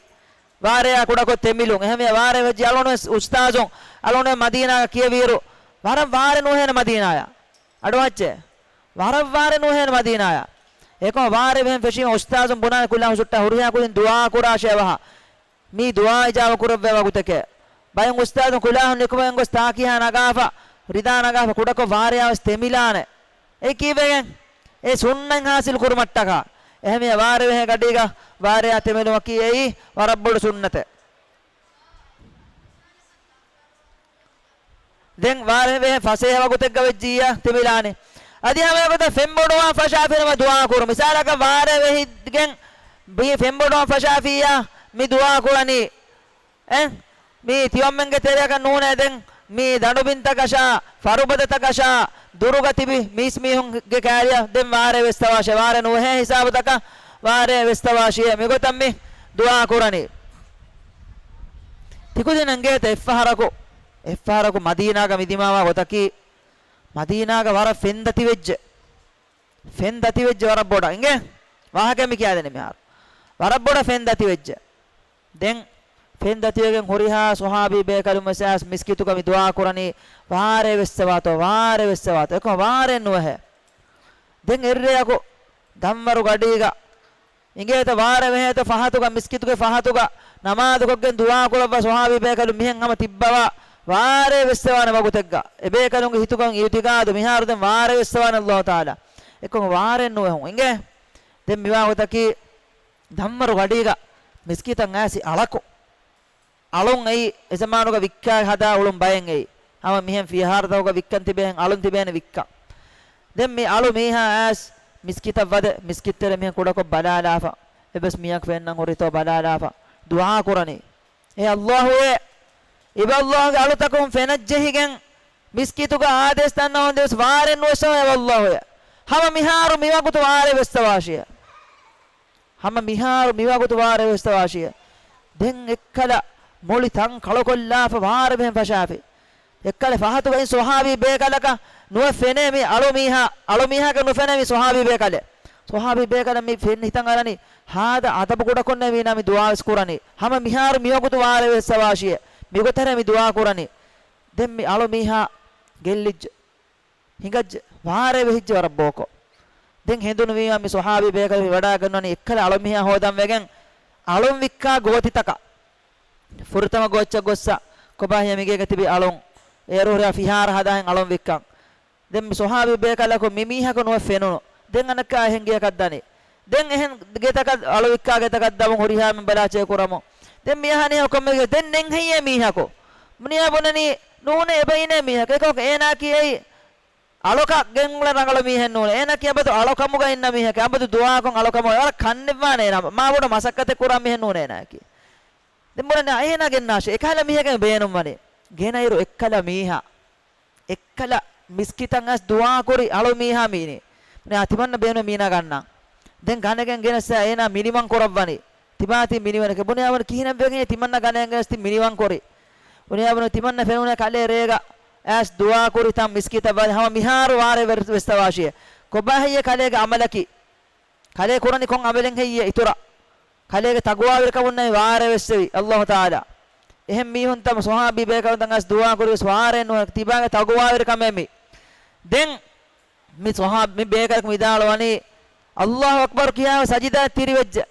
ވާރެޔާ ކުޑަކޮށް ތެމިލުން. އެހެންވެ ވާރޭ ވެއްޖެ އަޅުގަނޑު ވެސް އުސްތާޒުން އަޅުގަނޑު މަދީނާގަ ކިޔެވިއިރު، ވަރަށް ވާރޭ ނުވެހޭނެ މަދީނާޔަށް. އަޑުއައްޗޭ. ވަރަށް ވާރޭ ނުވެހޭނެ މަދީނާޔަށް. އެކަމަ ވާރޭ ވެހެން ފެށީމަ އުސްތާޒުން ބުނާނެ ކުލާހު ސުއްޓާ ހުރިހާ ކުދިން ދުޢާ ކުރާށޭ އަވަހަށް. މީ ދުޢާ އިޖާބަ ކުރެއްވޭ ވަގުތެކޭ. ބައެއް އުސްތާޒުން ކުލާހުން ނިކުމެގެން ގޮސް ތާކީހާ ނަގާފަ، ރިދާ ނަގާފަ ކުޑަކޮށް ވާރެޔާ ވެސް ތެމިލާނެ. އެއީ ކީއްވެގެން؟ އެ ސުންނަތް ހާސިލް ކުރުމަށްޓަކާ. އެހެންވެ ވާރޭ ވެހޭ ގަޑީގަ ވާރެޔާ ތެމިލުމަކީ އެއީ ވަރަށް ބޮޑު ސުންނަތެއް. ދެން ވާރޭ ވެހެން ފަސޭހަ ވަގުތެއްގަ ވެއްޖިއްޔާ ތެމިލާނެ. އަދި ހަމައެގޮތަށް ފެންބޮޑުވާން ފަށާފިނަމަ ދުޢާ ކުރުން. މިސާލަކަށް ވާރޭ ވެހިގެން ބި-، ފެންބޮޑުވާން ފަށާފިއްޔާ މި ދުޢާ ކުރަނީ. އެ، މީ ތިޔޮމެންގެ ތެރެއަކަށް ނޫނޭ ދެން މީ ދަނޑުބިންތަކަށާ، ފަރުބަދަތަކަށާ، ދުރުގަ ތިބި މީސްމީހުންގެ ކައިރިއަށް ދެން ވާރޭ ވެސްތަވާށޭ. ވާރޭ ނުވެހޭ ހިސާބުތަކަށް ވާރޭ ވެސްތަވާށޭ. މިގޮތަށް މި ދުޢާ ކުރަނީ. ތިކުދިން އެނގޭތަ އެއްފަހަރަކު، އެއްފަހަރަކު މަދީނާގަ މިދިމާވާ ގޮތަކީ، މަދީނާގަ ވަރަށް ފެން ދަތިވެއްޖެ. ފެން ދަތިވެއްޖެ ވަރަށް ބޮޑަށް. އިނގޭ؟ ވާހަކަ މި ކިޔާދެނީ މިހާރު. ވަރަށް ބޮޑަށް ފެން ދަތިވެއްޖެ. ދެން ފެން ދަތިވެގެން ހުރިހާ ޞަޙާބީ ބޭކަލުން ވެސް އައިސް މިސްކިތުގަ މި ދުޢާ ކުރަނީ، ވާރޭ ވެއްސަވާތޯ، ވާރޭ ވެއްސަވާތޯ. އެކަމަ ވާރޭ ނުވެހޭ. ދެން އެއްރެއަކު ދަންވަރު ގަޑީގަ އިނގޭތަ ވާރޭ ވެހޭތަ ފަހަތުގަ، މިސްކިތުގެ ފަހަތުގަ ނަމާދުކޮށްގެން ދުޢާ ކުރައްވާ ޞަޙާބީ ބޭކަލުން މިހެން ހަމަ ތިއްބަވާ، ވާރޭ ވެއްސަވާނެ ވަގުތެއްގަ. އެބޭކަލުންގެ ހިތުގަ އިޢުތިޤާދު މިހާރު ދެން ވާރޭ ވެއްސަވާނެ ﷲ ތަޢާލާ. އެކަމަ ވާރޭ ނުވެހުން. އިނގޭ؟ ދެން މިވާ ގޮތަކީ ދަންވަރު ގަޑީގަ މިސްކިތަށް އައިސް އަޅަކު. އަޅުން އެއީ އެޒަމާނުގަ ވިއްކާ ހަދާ އުޅުން ބައެއް އެއީ. ހަމަ މިހެން ފިހާރަތަކުގަ ވިއްކަން ތިބޭހެން އަޅުން ތިބޭނެ ވިއްކަން. ދެން މި އަޅު މީހާ އައިސް މިސްކިތަށް ވަދެ، މިސްކިތްތެރެ މިހެން ކުޑަކޮށް ބަލާލާފަ، އެއްވެސް މީހަކު ފެންނަން ހުރިތޯ ބަލާލާފަ ދުޢާ ކުރަނީ. އޭ ﷲ އޭ، އިބަ ﷲ ގެ އަޅުތަކުން ފެނަށްޖެހިގެން މިސްކިތުގަ އާދޭސް ދަންނަވަން ދެވެސް ވާރެއް ނުވެސް އޭ ﷲ އޭ. ހަމަ މިހާރު މިވަގުތު ވާރެއް ވެސް ތަވާށިއޭ. ހަމަ މިހާރު މިވަގުތު ވާރޭ ވެސް ތަވާށިއޭ. ދެން އެއްކަލަ މުޅި ތަން ކަޅުކޮށްލާފަ ވާރޭ ވެހެން ފަށާފި. އެއްކަލެ ފަހަތުގައި ޞަޙާބީ ބޭކަލަކަށް ނުވެ ފެނޭ މި އަޅު މީހާ، އަޅު މީހާގެ ނުފެނޭ މި ޞަޙާބީ ބޭކަލެއް. ޞަޙާބީ ބޭކަލަށް މި ފެން ހިތަށް އަރަނީ ހާދަ އަދަބު ކުޑަކޮށްނޭ މީނާ މި ދުޢާ ވެސް ކުރަނީ. ހަމަ މިހާރު މިވަގުތު ވާރޭ ވެސް ތަވާށިއޭ. މިގޮތަށް މި ދުޢާ ކުރަނީ. ދެން މި އަޅު މީހާ ގެއްލިއްޖެ. ހިނގައްޖެ. ވާރޭ ވެހިއްޖެ ވަރަށް ބޯކޮށް. ދެން ހެނދުނު ވީމާ މި ޞަޙާބީ ބޭކަލު ވަޑައިގަންނަވަނީ އެއްކަލަ އަޅު މީހާ ހޯދަން ވެގެން އަޅުން ވިއްކާ ގޯތިތަކަށް. ފުރަތަމަ ގޯއްޗަށް ގޮއްސަ ކޮބާ ހިޔާ މިގޭގަ ތިބި އަޅުން. އޭރު ހުރިހާ ފިހާރަ ހަދާހެން އަޅުން ވިއްކަން. ދެން މި ޞަޙާބީ ބޭކަލަކު މި މީހަކު ނުވެ ފެނުނު. ދެން އަނެއްކާ އެހެން ގެޔަކަށް ދަނީ. ދެން އެހެން ގެތަކަށް އަޅު ވިއްކާ ގެތަކަށް ދަމުން ހުރިހާ މި ބަލާ ޗެކް ކުރަމުން. ދެން މި އަހަނީ ކޮންމެ ގެ-، ދެން ނެން ހެއްޔޭ މީހަކު؟ މުނިޔާ ބުނަނީ ނޫނޭ އެބައިނޭ މީހަކު. އެކަމަކު އޭނާއަކީ އެއީ އަޅޮކަށް ގެންގުޅޭ ރަނގަޅު މީހެއް ނޫނޭ. އޭނައަކީ އަބަދު އަޅޮކަމުގަ އިންނަ މީހެކޭ. އަބަދު ދުޢާކޮށް އަޅޮކަމުގަ ވަރަށް ކަންނެއްވާނެ އޭނާ. މާބޮޑަށް މަސައްކަތެއް ކުރާ މީހެއް ނޫނޭ އޭނާއަކީ. ދެން ބުނަނީ އޭނާ ގެންނާށޭ. އެކަހަލަ މީހެކޭ ބޭނުންވަނީ. ގެނައިރު އެއްކަލަ މީހާ. އެއްކަލަ މިސްކިތަށް އައިސް ދުޢާކުރި އަޅު މީހާ މީނީ. ބުނެ އާ ތިމަންނަ ބޭނުން މީނާ ގަންނަން. ދެން ގަނެގެން ގެނެއްސަ އޭނާ މިނިވަން ކުރައްވަނީ. ތިބާތި މިނިވަނެކޭ. ބުނެ އާ ބުނެ ކިހިނެއްވެގެން ތިމަންނަ ގަނެގެން ގެނެސް ތި މިނިވަން ކުރި. ބުނެ އާ ބުނެ ތިމަންނަ ފެނުނޭ ކަލޭ ރޭގަ އައިސް ދުޢާކުރި ތަން މިސްކިތަށް ވަދެ ހަމަ މިހާރު ވާރޭ ވެ-، ވެސް ތަވާށިއޭ. ކޮބާ ހެއްޔޭ ކަލޭގެ އަމަލަކީ؟ ކަލޭ ކުރަނީ ކޮން އަމަލެއް ހެއްޔޭ އިތުރަށް؟ ކަލޭގެ ތަޤްވާވެރިކަމުންނޭ ވާރޭ ވެއްސެވި ﷲ ތަޢާލާ. އެހެން މީހުން ތަމަ ޞަޙާބީ ބޭކަލުން ތަން އައިސް ދުޢާ ކުރި ވެސް ވާރޭ ނުވެ ތިބާގެ ތަޤްވާވެރިކަމޭ މި. ދެން މި ޞަޙާ-، މި ބޭކަލަކު ވިދާޅުވަނީ، ﷲ އަކްބަރު ކިޔާ ސަޖިދާ ތިރިވެއްޖެ.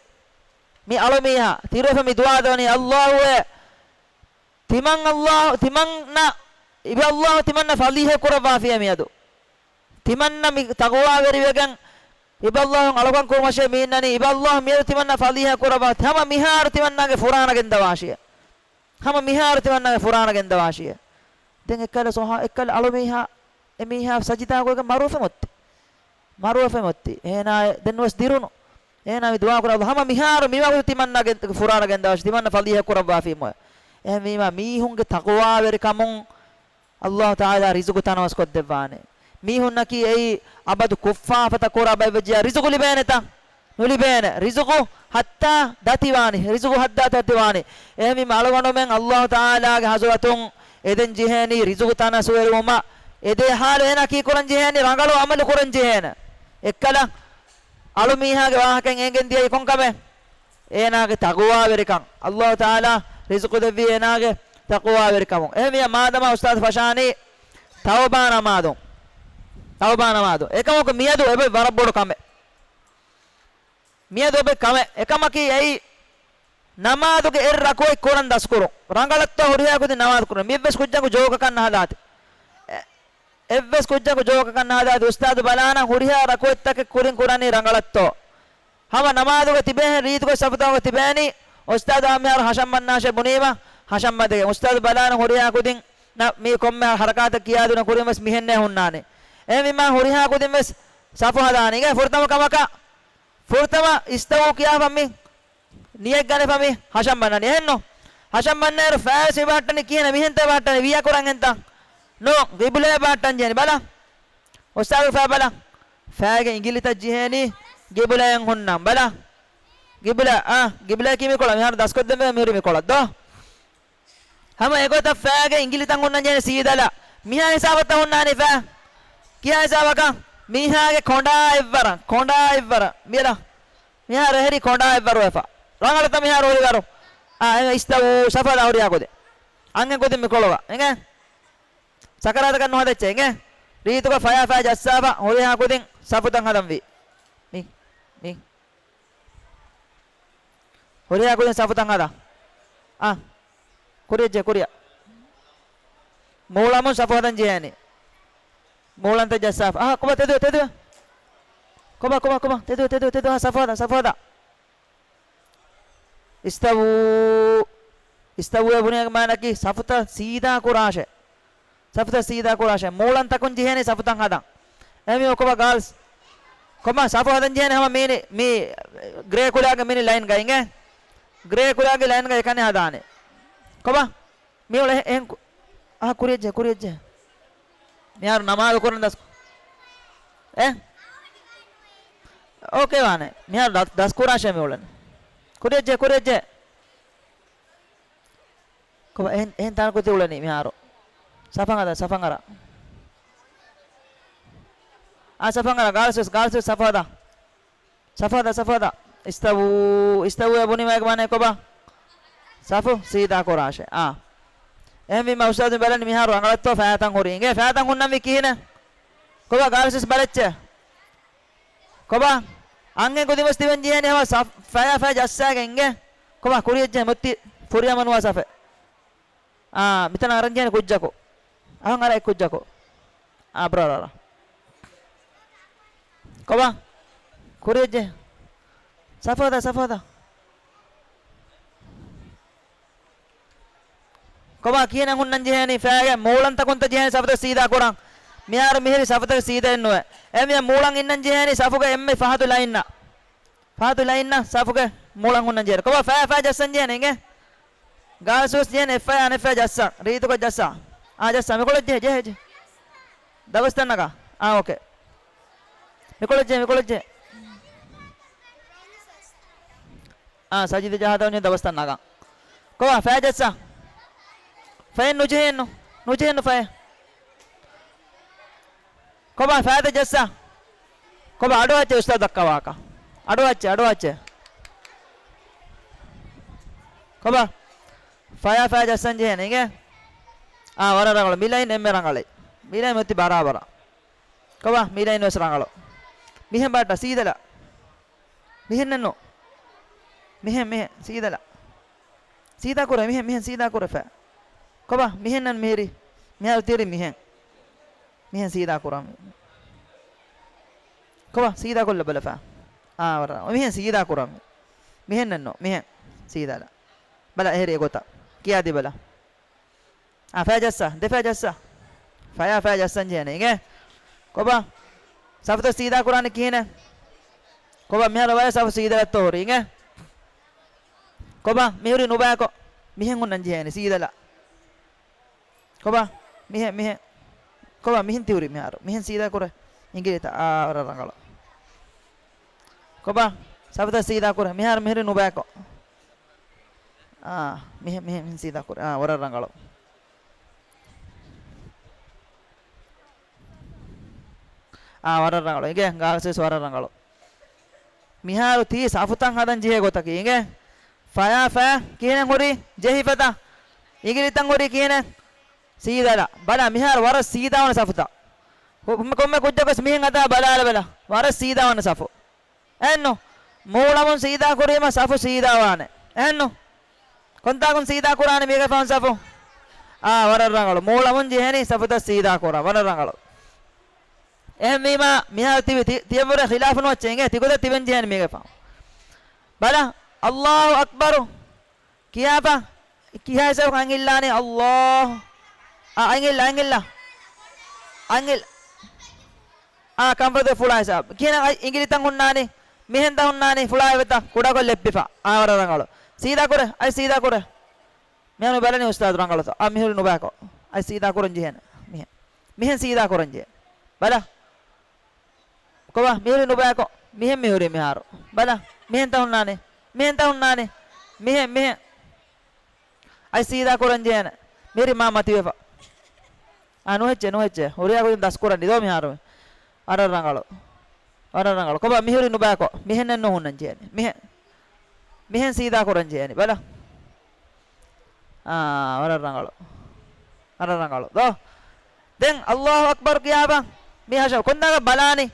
މި އަޅު މީހާ ތިރިވެފަ މި ދުޢާ ދެވަނީ، ﷲ އޭ، ތިމަން ﷲ، ތިމަންނަ، އިބަ ﷲ ތިމަންނަ ފަޟީޙަތް ކުރައްވާފިޔޭ މިއަދު. ތިމަންނަ މި ތަޤްވާވެރިވެގެން އިބަ ﷲ އަޅުކަން ކުރުމަށޭ މި އިންނަނީ، އިބަ ﷲ މިއަދު ތިމަންނަ ފަޟީޙަތް ކުރައްވާ، ހަމަ މިހާރު ތިމަންނާގެ ފުރާނަ ގެންދަވާށިޔޭ. ހަމަ މިހާރު ތިމަންނާގެ ފުރާނަ ގެންދަވާށިޔޭ. ދެން އެއްކަލަ ސޮހާ-، އެއްކަލަ އަޅު މީހާ، އެ މީހާ ސަޖިދާ ގޮތްގަ މަރުވެފަ މޮއްތި. މަރުވެފަ މޮއްތި. އޭނާ ދެން ވެސް ދިރުނު. އޭނާ މި ދުޢާ ކުރާ، ހަމަ މިހާރު މިވަގުތު ތިމަންނާގެ ފުރާނަ ގެންދަވާށި، ތިމަންނަ ފަޟީޙަތް ކުރައްވާފީމު. އެހެންވީމާ މީހުންގެ ތަޤްވާވެރިކަމުން ﷲ ތަޢާލާ ރިޒުގު ތަނަވަސްކޮށްދެއްވާނެ. މީހުންނަކީ އެއީ އަބަދު ކުށްފާފަތައް ކުރާ ބައެއްވެއްޖެޔާ ރިޒުގު ލިބޭނެތަ؟ ނުލިބޭނެ. ރިޒުގު ހައްތާ ދަތިވާނީ. ރިޒުގު ހައްދާ ދަތިވާނީ. އެހެންވީމަ އަޅުގަނޑުމެން އައްލާހު ތަޢާލާގެ ޙަޟްރަތުން އެދެން ޖެހޭނީ ރިޒުގު ތަނަސުވެރިވުމަށް. އެދޭ ޙާލު އޭނާ ކީކުރަން ޖެހޭނީ ރަނގަޅު ޢަމަލު ކުރަން ޖެހޭނެ. އެއްކަލަ އަޅު މީހާގެ ވާހަކައިން އެނގެން ދިޔައީ ކޮންކަމެއް؟ އޭނާގެ ތަޤުވާވެރިކަން. އައްލާހު ތަޢާލާ ރިޒުގު ދެއްވީ އޭނާގެ ތަޤުވާވެރިކަމުން. އެހެންވިޔަ މާދަމާ އުސްތާޛު ފަށާނީ ތައުބާ ނަމާދުން. ތައުބާ ނަމާދުން. އެކަމަކު މިއަދު އެބަ ވަރަށް ބޮޑު ކަމެއް. މިއަދު އެބަ ކަމެއް. އެކަމަކީ އެއީ ނަމާދުގެ އެއް ރަކުޢަތް ކުރަން ދަސްކުރުން. ރަނގަޅަށްތޯ ހުރިހާ ކުދިން ނަމާދު ކުރުން. މިއެއްވެސް ކުއްޖަކު ޖޯކަކަށް ނަހަދާތި. އެ-، އެއްވެސް ކުއްޖަކު ޖޯކަކަށް ނަހަދާތި. އުސްތާޛު ބަލާނަން ހުރިހާ ރަކުޢަތްތަކެއް ކުރިން ކުރަނީ ރަނގަޅަށްތޯ. ހަމަ ނަމާދުގަ ތިބޭހެން ރީތިކޮށް ސަފުތަކުގަ ތިބޭނީ. އުސްތާޛާ މިހާރު ހަށަން ބަންނާށޭ ބުނީމަ ހަށަން ބަނދެގެން. އުސްތާޛު ބަލާނަން ހުރިހާ ކުދިން ނަ-، މީ ކޮންމެ ހަރަކާތެއް ކިޔާދުނެ ކުރިން ވެސް މިހެންނޭ ހުންނާނީ. އެހެންވީމާ ހުރިހާ ކުދިން ވެސް ސަފު ހަދާނީ. އިނގޭ ފުރަތަމަ ކަމަކަށް ފުރަތަމަ އިސްތަވޫ ކިޔާފަ މި ނިޔަތް ގަނެފަ މި ހަށަން ބަންނަނީ. އެހެންނު؟ ހަށަން ބަންނައިރު ފައިސް ބަހައްޓަނީ ކިހިނެއް؟ މިހެންތަ ބަހައްޓަނީ؟ ވިޔަ ކުރަން ހެންތަ؟ ނޫން، ގިބުލައަށް ބަހައްޓަން ޖެހެނީ. ބަލަ. އުސްތާޛު ފައި ބަލަ. ފައިގެ އިނގިލިތައް ޖެހޭނީ ގިބުލައަށް ހުންނަން. ބަލަ. ގިބުލަ، އާ، ގިބުލައަކީ މިކޮޅަށް. މިހާރު ދަސްކޮށްދެން މި-، މިހުރި މިކޮޅަށް ދޯ. ހަމަ އެގޮތަށް ފައިގެ އިނގިލިތައް ހުންނަން ޖެހޭނީ ސީދަލަ. މިހާ ހިސާބަށްތަ ހުންނާނީ ފައި؟ ކިހާ ހިސާބަކަށް؟ މީހާގެ ކޮނޑާ އެއްވަރަށް، ކޮނޑާ އެއްވަރަށް. މިއަދަ މިހާރު އެހެރީ ކޮނޑާ އެއްވަރު ވެފަ. ރަނގަޅުތަ މިހާރު ހުރި ވަރު؟ އާ، އެ އިސްތަވޫ ސަފު ހަދާ ހުރިހާ ކުދިން. އަންހެން ކުދިން މިކޮޅުގަ. އިނގޭ؟ ސަކަރާތަކަށް ނުހަދައްޗޭ. އިނގޭ؟ ރީތިކޮށް ފަޔާ ފަޔާ ޖައްސާފަ ހުރިހާ ކުދިން ސަފުތައް ހަދަންވީ. މި، މި. ހުރިހާ ކުދިން ސަފުތައް ހަދާ. އާ. ކުރިޔަށްޖެ، ކުރިޔަށް. މޫޅަމުން ސަފު ހަދަން ޖެހޭނީ. މޫޅަންތައް ޖައްސާފަ. އާ، ކޮބާ ތެދުވެ، ތެދުވެ. ކޮބާ، ކޮބާ، ކޮބާ، ތެދުވެ، ތެދުވެ، ތެދުވެ، އާ، ސަފު ހަދާ، ސަފު ހަދާ. އިސްތަވޫ، އިސްތަވޫއޭ ބުނިޔާގެ މާނައަކީ ސަފުތައް ސީދާ ކުރާށޭ. ސަފުތައް ސީދާ ކުރާށޭ. މޫޅަންތަކުން ޖެހޭނީ ސަފުތައް ހަދަން. އެހެންވީމަ ކޮބާ ގާލްސް؟ ކޮބާ ސަފު ހަދަން ޖެހޭނީ ހަމަ މީނި، މީ ގްރޭ ކުލާގެ މިނި ލައިންގަ އިނގޭ. ގްރޭ ކުލާގެ ލައިންގަ އެކަނި ހަދާނެ. ކޮބާ؟ މިއުޅެ އެ-، އެހެން ކު-، އަހަ، ކުރިޔަށްޖެ، ކުރިޔަށްޖެ. މިހާރު ނަމާދު ކުރަން ދަސް. އެ؟ އޯކޭ ވާނެ. މިހާރު ދަ-، ދަސް ކުރާށޭ މިއުޅެން. ކުރިޔަށްޖެ، ކުރިޔަށްޖެ. ކޮބާ އެހެން، އެހެން ތާނަކޮށް ތި އުޅެނީ މިހާރު؟ ސަފަން ހަދާ، ސަފަން އަރާ. އާ، ސަފަން އަރާ، ގާލްސް ވެސް، ގާލްސް ވެސް ސަފު ހަދާ. ސަފު ހަދާ، ސަފު ހަދާ. އިސްތަވޫ، އިސްތަވޫއޭ ބުނީމާ އޭގެ މާނައީ ކޮބާ؟ ސަފު ސީދާ ކުރާށޭ. އާ. އެހެންވީމަ އުސްތާޛު ބަލަނީ މިހާރު ރަނގަޅަށްތޯ ފަޔާތައް ހުރީ. އިނގޭ ފަޔާތައް ހުންނަންވީ ކިހިނެއް؟ ކޮބާ ގާލްސް ވެސް ބަލައްޗޭ. ކޮބާ؟ އަންހެން ކުދިން ވެސް ތިބެން ޖެހޭނީ ހަމަ ސަފް-، ފަޔާ ފަޔާ ޖައްސާގެން އިނގޭ. ކޮބާ ކުރިޔަށްޖެ މުއްތި ފުރިހަމަ ނުވާ ސަފެއް. އާ، މިތަނަށް އަރަން ޖެހޭނެ ކުއްޖަކު. އަހަން އަރާ އެއް ކުއްޖަކު. އާ، ބްރާ، ރާ، ރާ. ކޮބާ؟ ކުރިޔަށްޖެ. ސަފު ހަދާ، ސަފު ހަދާ. ކޮބާ ކިހިނެއް ހުންނަން ޖެހޭނީ؟ ފައިގެ މޫޅަންތަކުންތަ ޖެހޭނީ ސަފުތައް ސީދާ ކުރަން؟ މިހާރު މިހިރީ ސަފުތަކެއް ސީދައެއް ނުވޭ. އެހެންވިޔަ މޫޅަން އިންނަން ޖެހޭނީ ސަފުގެ އެންމެ ފަހަތު ލައިންނަށް. ފަހަތު ލައިންނަށް ސަފުގެ މޫޅަން ހުންނަން ޖެހޭނެ. ކޮބާ ފަޔާ ފަޔާ ޖައްސަން ޖެހޭނެ އިނގޭ؟ ގާލްސް ވެސް ޖެހޭނެ އެއްފަޔާ އަނެއްފަޔާ ޖައްސަން. ރީތިކޮށް ޖައްސާ. އާ، ޖައްސާ. މިކޮޅަށް ޖެހޭ، ޖެހޭ، ޖެހޭ. ދަބަސް ތަން ނަގާ. އާ، އޯކޭ. މިކޮޅަށް ޖެހޭ، މިކޮޅަށް ޖެހޭ. އާ، ސަޖިދަ ޖަހާ ދަވަންޏެ ދަބަސް ތަން ނަގާ. ކޮބާ ފަޔާ ޖައްސާ. ފަޔެއް ނުޖެހޭނު. ނުޖެހޭނު ފަޔެއް. ކޮބާ ފަޔާތައް ޖައްސާ. ކޮބާ އަޑުއައްޗޭ އުސްތާޛު ދައްކަވާކަށް. އަޑުއައްޗޭ، އަޑުއައްޗޭ. ކޮބާ ފަޔާ ފަޔާ ޖައްސަން ޖެހޭނެ އިނގޭ. އާ، ވަރަށް ރަނގަޅު. މި ލައިން އެންމެ ރަނގަޅޭ. މި ލައިން މިއޮތީ ބަރާބަރަށް. ކޮބާ މި ލައިން ވެސް ރަނގަޅު. މިހެން ބަހައްޓާ ސީދަލަށް. މިހެންނެއްނު. މިހެން، މިހެން ސީދަލަށް. ސީދާ ކުރޭ، މިހެން، މިހެން ސީދާ ކުރެފަ. ކޮބާ މިހެންނަން މިހިރީ. މިހާރު ތިރި މިހެން. މިހެން ސީދާ ކުރަން. ކޮބާ ސީދާ ކޮށްލަ ބަލަފަ. އާ، ވަރަށް. މިހެން ސީދާ ކުރަން. މިހެންނެއްނު. މިހެން ސީދާލަ. ބަލަ އެހެރީ އެގޮތަށް. ކިޔާދީ ބަލަ. އާ، ފަޔާ ޖައްސާ. ދެ ފަޔާ ޖައްސާ. ފަޔާ ފަޔާ ޖައްސަން ޖެހޭނެ އިނގޭ. ކޮބާ ސަފުތައް ސީދާ ކުރާނީ ކިހިނެއް؟ ކޮބާ މިހާރު ވަޔަށް ސަފު ސީދަލަށްތޯ ހުރީ އިނގޭ. ކޮބާ މިހުރީ ނުބަޔަކޮށް. މިހެން ހުންނަން ޖެހޭނެ ސީދަލަށް. ކޮބާ؟ މިހެން، މިހެން. ކޮބާ މިހެން ތިހުރީ މިހާރު؟ މިހެން ސީދާ ކުރޭ. އިނގިލިތައް. އާ، ވަރަށް ރަނގަޅު. ކޮބާ ސަފުތައް ސީދާ ކުރޭ. މިހާރު މިހުރީ ނުބަޔަކޮށް. އާ، މިހެން، މިހެން، މިހެން ސީދާ ކުރޭ. އާ، ވަރަށް ރަނގަޅު. އާ، ވަރަށް ރަނގަޅު. އިނގޭ، ގާލްސް ވެސް ވަރަށް ރަނގަޅު. މިހާރު ތީ ސަފުތައް ހަދަން ޖެހޭ ގޮތަކީ. އިނގޭ، ފަޔާ ފަޔާ ކިހިނެއް ހުރީ؟ ޖެހިފަތަ؟ އިނގިލިތައް ހުރީ ކިހިނެއް؟ ސީދާލާ. ބަލާ، މިހާރު ވަރަށް ސީދާވަން ސަފުތައް. ކޮ-، ކޮންމެ ކުއްޖަކުވެސް މިހެން އަދާ ބަލާލަބަލަ. ވަރަށް ސީދާވަން ސަފު. އެހެންނު؟ މޫޅަމުން ސީދާ ކުރީމަ ސަފު ސީދާވާނެ. އެހެންނު؟ ކޮންތާކުން ސީދާ ކުރާނެ މީގެ ފަހުން ސަފު؟ އާ، ވަރަށް ރަނގަޅު. މޫޅަމުން ޖެހޭނީ ސަފުތައް ސީދާ ކުރާ. ވަރަށް ރަނގަޅު. އެހެންވީމާ، މިހާރު ތިބި ތި-، ތިޔަބުރެ ޚިލާފު ނުވައްޗޭ. އިނގޭ، ތިގޮތަށް ތިބެން ޖެހޭނެ މީގެ ފަހުން. ބަލަ، އައްލާހު އަކްބަރު. ކިޔާފަ، ކިހާ ހިސާބަކަށް އަން އިއްލާނީ؟ އައްލާހު. އަ، އަން އިއްލާ، އަން އިއްލާ. އަން އިއްލާ. އާ، ކަންފަތުގެ ފުޅާ ހިސާބު. ކިހިނެއް އައި އިނގިލިތައް ހުންނާނީ؟ މިހެންތައް ހުންނާނީ، ފުޅާ އެބަތަ ކުޑަކޮށް ލެއްޕިފަ. އާ، ވަރަށް ރަނގަޅު. ސީދާ ކުރޭ، އައި ސީދާ ކުރޭ. މިހާރު ބަލަނީ އުސްތާޛު ރަނގަޅުތަ؟ އާ، މިހުރި ނުބަޔަކޮށް. އައި ސީދާ ކުރަން ޖެހޭނެ. މިހެން. މިހެން ސީދާ ކުރަން ޖެހޭ. ބަލަ. ކޮބާ މިހުރި ނުބަޔަކޮށް؟ މިހެން މިހުރީ މިހާރު. ބަލަ، މިހެންތަ ހުންނާނީ؟ މިހެންތަ ހުންނާނީ؟ މިހެން، މިހެން. އައި ސީދާ ކުރަން ޖެހޭނެ. މިހިރީ މާ މަތިވެފަ. އާ، ނުހެއްޗެ، ނުހެއްޗެ. ހުރިހާ ކުދިން ދަސްކުރަން ނިދޯ މިހާރު. ވަރަށް ރަނގަޅު. ވަރަށް ރަނގަޅު. ކޮބާ މިހުރީ ނުބަޔަކޮށް؟ މިހެންނެއް ނޫން ހުންނަން ޖެހޭނެ. މިހެން. މިހެން ސީދާ ކުރަން ޖެހޭނެ. ބަލަ. އާ، ވަރަށް ރަނގަޅު. ވަރަށް ރަނގަޅު. ދޯ. ދެން އައްލާހު އަކްބަރު ކިޔާފަ. މި ހަށަ ކޮންތާކަށް ބަލާނީ؟